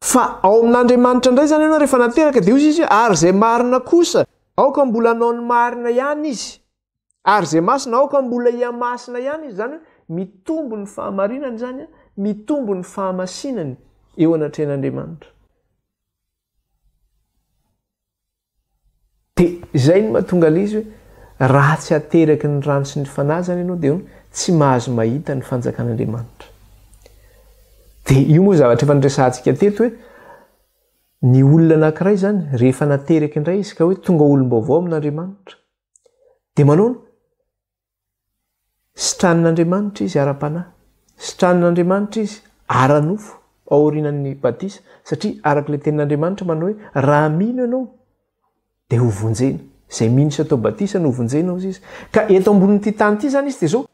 [SPEAKER 1] Fa ao amin'Andriamanitra indray izany ianao rehefa nateraka dia hoy izy ary izay marina kosa aoka mbola hanao ny marina ihany izy. Ary izay masina aoka mbola hihamasina ihany izy. Izany hoe mitombo ny fahamarinany izany, mitombo ny fahamasinany eo anatrehan'Andriamanitra. Dia izay no mahatonga ilay izy hoe raha tsy ateraky ny rano sy ny fanahy izany ianao dia tsy mahazo mahita ny fanjakan'Andriamanitra. Dia io moa zavatra efa niresahantsika teto hoe ny olona anankiray izany rehefa nateraka indray izy ka hoe tonga olom-baovao amin'Andriamanitra dia manaona? Sitranin'Andriamanitra izy ara-panahy. Sitranin'Andriamanitra izy ara-nofo aorianan'ny batisa, satria araka ilay tenin'Andriamanitra manao hoe raha mino ianao dia ho vonjena. Izay mino sy atao batisa no ho vonjena hozy izy. Ka eto ambonin'ity tany ity izany izy dia izao,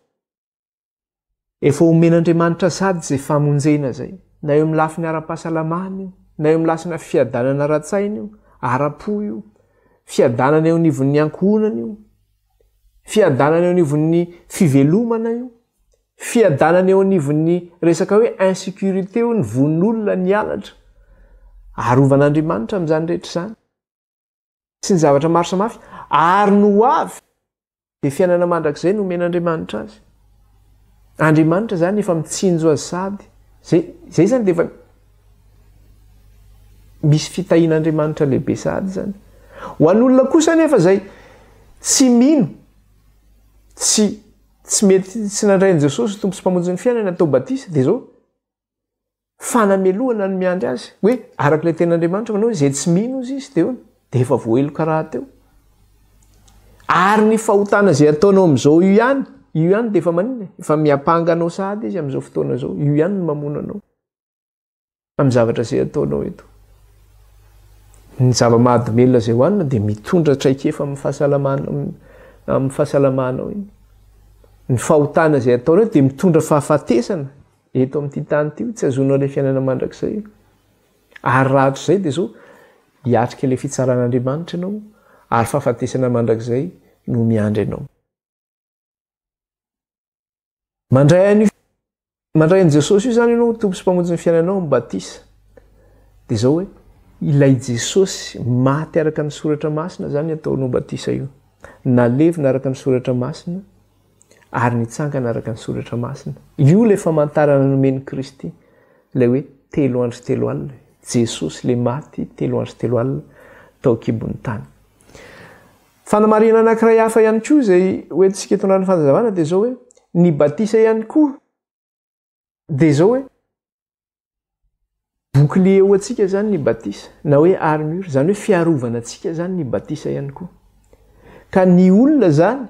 [SPEAKER 1] efa omen'Andriamanitra sady izay famonjena izay, na eo amin'ny lafiny ara-pahasalamana io, na eo amin'ny lasina fiadanana ara-tsaina io, ara-po io, fiadanana eo anivon'ny ankohonana io, Fiadanana eo anivon'ny fivelomana io, fiadanana eo anivon'ny resaka hoe insécurité io, ny vono olona, ny halatra. Arovan'Andriamanitra amin'izany rehetra izany. Sy ny zavatra maro samihafa. Ary ny ho avy dia fiainana mandrakizay no omen'Andriamanitra azy. Andriamanitra izany efa mitsinjo azy sahady. Zay, zay izany dia efa misy fitahian'Andriamanitra lehibe sahady izany. Ho an'olona kosa anefa izay tsy mino, tsy tsy mety tsy nandray an'i Jesosy ho Tompo sy Mpamonjy ny fiainany atao batisa dia izao fanamelohana no miandry azy. Hoe araka ilay tenin'Andriamanitra manao hoe izay tsy mino izy izy dia dia efa voaheloka rahateo. Ary ny fahotana izay ataonao amin'izao io ihany, io ihany dia efa maninona? Efa miampanga anao sahady izy amin'izao fotoana izao. Io ihany no mamono anao. Amin'ny zavatra izay ataonao eto. Ny zava-mahadomelina izay hohanina dia mitondra traikefa amin'ny fahasalamana amin'ny fahasalamanao iny. Ny fahotana izay ataonao dia mitondra fahafatesana eto amin'ity tany ity, tsy azonao ilay fiainana mandrakizay io. Ary raha hatrizay dia izao, hiatrika ilay fitsaran'Andriamanitra ianao ary fahafatesana mandrakizay no miandry anao. Mandray an'io mandray an'i Jesosy io izany ianao ho Tompo sy Mpamonjy ny fiainanao amin'ny batisa. Dia izao hoe, ilay Jesosy maty araka ny soratra masina izany ataonao batisa io. Nalevina araka ny soratra masina ary nitsangana araka ny soratra masina. Io ilay famantarana nomen'i Kristy, ilay hoe telo andro telo alina. Jesosy ilay maty telo andro telo alina tao an-kibon'ny tany. Fanamarihana anankiray hafa ihany koa izay hoentintsika hitondrana fanazavana dia izao hoe ny batisa ihany koa dia izao hoe bouclier ho antsika izany ny batisa na hoe armure, izany hoe fiarovana antsika izany ny batisa ihany koa. Ka ny olona izany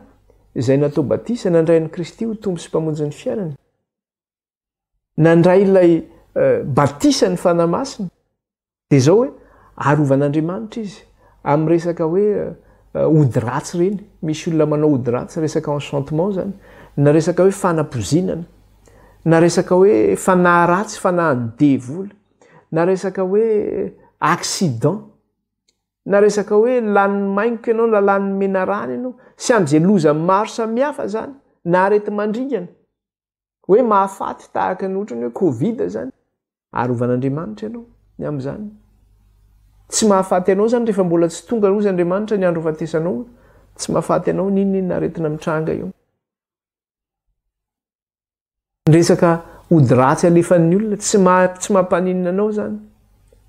[SPEAKER 1] izay natao batisa nandray an'i Kristy ho Tompo sy Mpamonjy ny fiainany, nandray ilay batisa ny Fanahy Masina, Dia izao hoe, arovan'Andriamanitra izy amin'ny resaka hoe ody ratsy ireny, misy olona manao ody ratsy, resaka enchantement izany, na resaka hoe fanapozinana, na resaka hoe fanahy ratsy, fanahin'ny devoly, na resaka hoe accident, na resaka hoe lanin'ny maingoka ianao na lanin'ny menarana ianao, sy amin'izay loza maro samihafa izany, na areti-mandringana. Hoe mahafaty tahaka ny ohatrany hoe covid zany. Arovan'Andriamanitra ianao ny amin'izany. Tsy mahafaty anao zany rehefa mbola tsy tonga hozy Andriamanitra ny andro hafatesanao. Tsy mahafaty anao n'inon'inona aretina mitranga eo. Ny resaka ody ratsy alefan'ny olona tsy maha tsy mampaninona anao zany.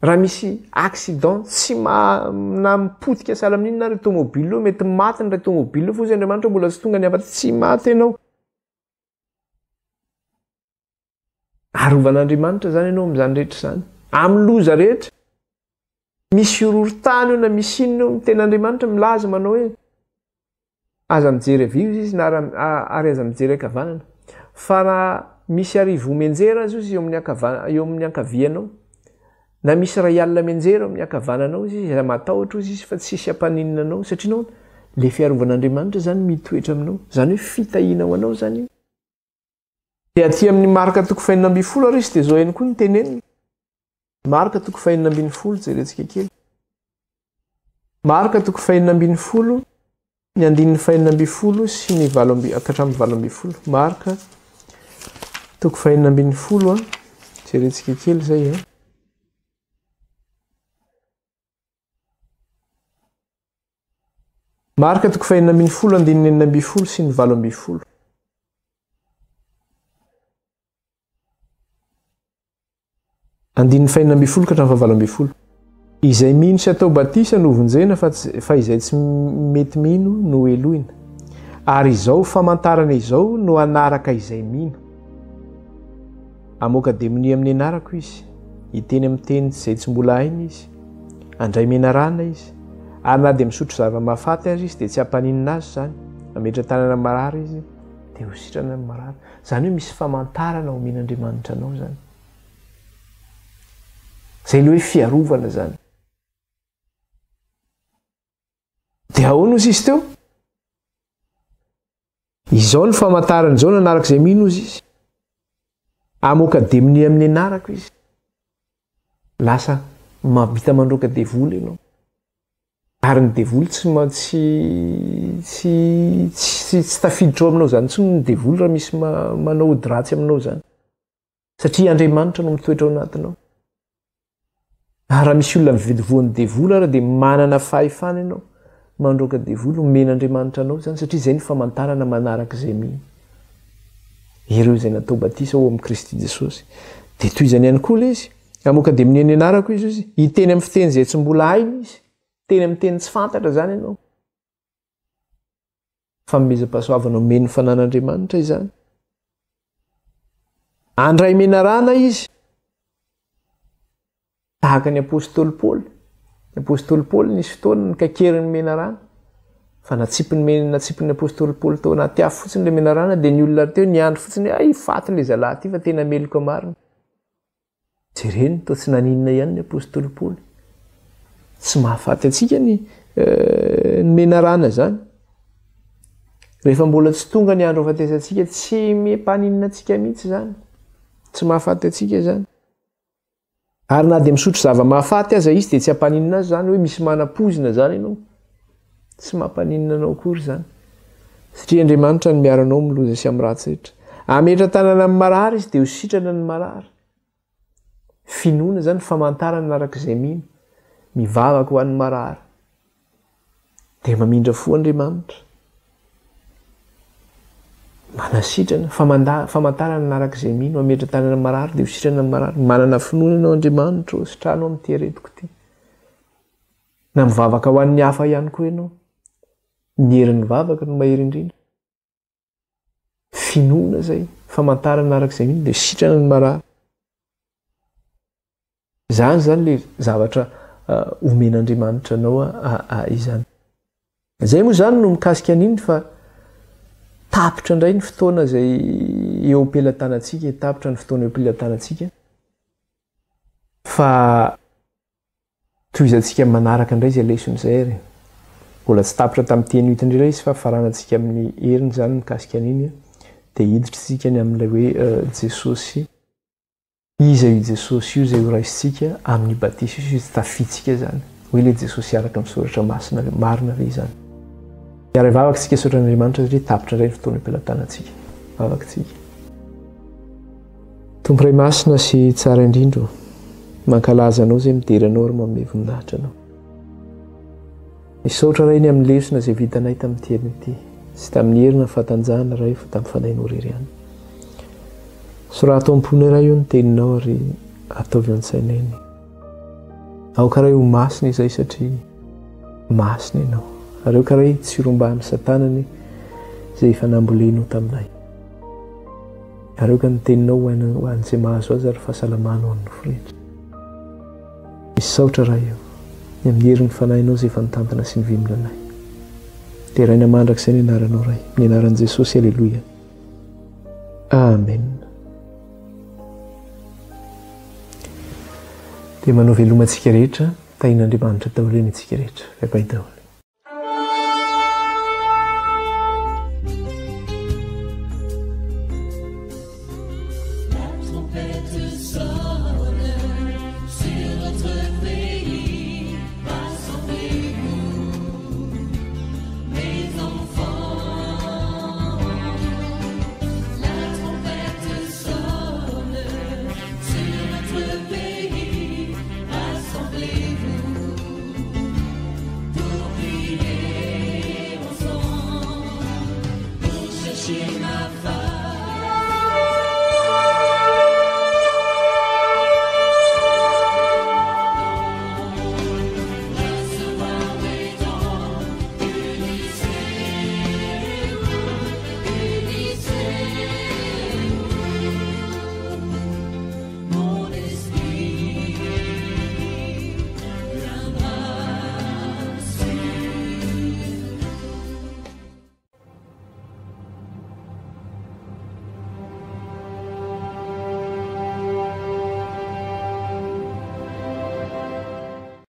[SPEAKER 1] Raha misy accident tsy maha na mipotika sahala amin'inona ary tomobile io mety maty ny ray tomobile io fa hozy Andriamanitra mbola tsy tonga ny hafaty tsy maty ianao. Arovan'Andriamanitra izany ianao amin'izany rehetra izany. Amin'ny loza rehetra. Misy horohorontany eo na misy inona eo, ny tenin'Andriamanitra milaza manao hoe aza mijery havia hozy izy na ary aza mijery ankavanana. Fa raha misy arivo mianjera aza hozy eo amin'ny ankava- eo amin'ny ankavianao, Na misy iray alina mianjera eo amin'ny ankavananao izy, aza matahotra hozy izy fa tsy hisy hampaninona anao, satria nahoana? Ilay fiarovan'Andriamanitra izany mitoetra aminao, izany hoe fitahiana ho anao izany io. Dia aty amin'ny Marka toko fahenina ambin'ny folo ary izy dia izao ihany koa no teneniny. Marka toko fahenina ambin'ny folo, jerentsika kely. Marka toko fahenina ambin'ny folo, Ny andininy fahenina ambin'ny folo sy ny valo amby ka hatramin'ny 18. Marka toko fahenina ambin'ny folo a. Jerentsika kely izay a. Marka toko fahenina ambin'ny folo andininy 16 sy ny 18. Andininy fahenina ambin'ny folo ka hatramin'ny fahavalo ambin'ny folo. Izay mino sy atao batisa no vonjena fa tsy, fa izay tsy mety mino no helohina. Ary izao famantarana izao no hanaraka izay mino. Hamoaka demonia amin'ny anarako izy, hiteny amin'ny teny izay tsy mbola hainy izy, handray menarana izy, ary na dia misotro zava-mahafaty aza izy dia tsy hampaninona azy izany, hametra-tanana marary izy, dia ho sitrana ny marary. Izany hoe misy famantarana omen'Andriamanitra anao izany. Izay ilay hoe fiarovana izany. Dia ahoana ozy izy teo? Izao ny famantarana izao nanaraka izay mino ozy izy. Amoaka demonia amin'ny anarako izy. Lasa mahavita mandroaka devoly ianao. Ary ny devoly tsy tsy tsy tsy tsy tafiditra ao aminao izany intsony ny devoly raha misy manao ody ratsy aminao izany. Satria Andriamanitra no mitoetra ao anatinao. Ary raha misy olona mividy voan'ny devoly ary dia manana fahefana ianao mandroaka devoly, omen'Andriamanitra anao izany satria izay ny famantarana manaraka izay mino. Ireo izay natao batisa ao amin'i Kristy Jesosy. Dia tohizany ihany koa ilay izy. Hamoaka demonia ny anarako izy, hoy izy. Hiteny amin'ny fiteny izay tsy mbola hainy izy. Hiteny amin'ny teny tsy fantatra izany ianao. Fanomezam-pahasoavana omen'ny fanan'Andriamanitra izany. Handray menarana izy. Tahaka ny apostoly Paoly. Ny apostoly Paoly nisy fotoana nikaikerin'ny menarana. Fa natsipin'ny natsipin'ny apostoly Paoly tao anaty afo fotsiny ilay menarana dia ny olona teo niandry fotsiny hoe ay faty ilay zalahy ity fa tena meloka marina. Jereny, toa tsy naninona ihany ny apostoly Paoly. Tsy mahafaty antsika ny eh, ny menarana izany. Rehefa mbola tsy tonga ny andro hafatesantsika, tsy mimpaninona antsika mihitsy izany. Tsy mahafaty antsika izany. Ary na dia misotro zava-mahafaty aza izy dia tsy hampaninona azy izany hoe misy manam-poizina izany ianao. Tsy mampaninona anao akory izany. Satria Andriamanitra no miaro anao amin'ny loza sy amin'ny ratsy rehetra. Hametra-tanana amin'ny marary izy dia ho sitrana ny marary. Finoana izany, famantarana araka izay mino. Mivavaka ho an'ny marary. Dia mamindra fo Andriamanitra. Manasitrana, famanda, famantarana araka izay mino, mametra-tanana amin'ny marary dia ho sitrana ny marary. Manana finoana ianao Andriamanitra ô, sitrano amin'ity aretiko ity. Na mivavaka ho an'ny hafa ihany koa ianao. Ny herin'ny vavaka no mahery indrindra. Finoana izay, famantarana araka izay mino dia sitrana ny marary. Izany izany ilay zavatra omen'Andriamanitra anao izany. Izay moa izany no mikasika an'iny fa tapitra indray ny fotoana izay eo am-pelatanantsika, tapitra ny fotoana eo am-pelatanantsika fa tohizantsika manaraka indray izay lesona izay ary. Mbola tsy tapitra tamin'ity anio ity indray ilay izy fa faranantsika amin'ny heriny izany mikasika an'iny dia hiditra isika ny amin'ilay hoe Jesosy. Iza io Jesosy io izay horaisintsika amin'ny batisa io sy tafintsika izany? Hoe ilay Jesosy araka ny Soratra Masina ve? Marina ve izany? Hiara-hivavaka isika hisaotra an'Andriamanitra satria tapitra indray ny fotoana am-pelatanantsika. Vavaka isika. Tompo Ray Masina sy Tsara indrindra o, mankalaza Anao izay midera Anao ary manome voninahitra Anao. Misaotra Ray ny amin'ny lesona izay vitanay tamin'ity anio ity. Tsy tamin'ny hery na fahatanjahana Ray fa tamin'ny Fanahinao irery ihany. Sorato ao am-ponay Ray o ny teninao ary ataovy ao an-tsainay ny. Aoka Ray ho masina izay satria masina Ianao. Ary aoka Ray tsy rombahan'ny satana anie izay efa nambolenao taminay. Ary aoka ny teninao ho an'izay mahazo azy ary fahasalamana ho an'ny nofo rehetra. Misaotra Ray o, ny amin'ny herin'ny Fanahinao izay efa nitantana sy nivimbina anay. Deraina mandrakizay ny anaranao Ray, amin'ny anaran'i Jesosy Aleloia. Amen. Dia manao veloma antsika rehetra, tahin'Andriamanitra daholo eny antsika rehetra. Bye bye daholo.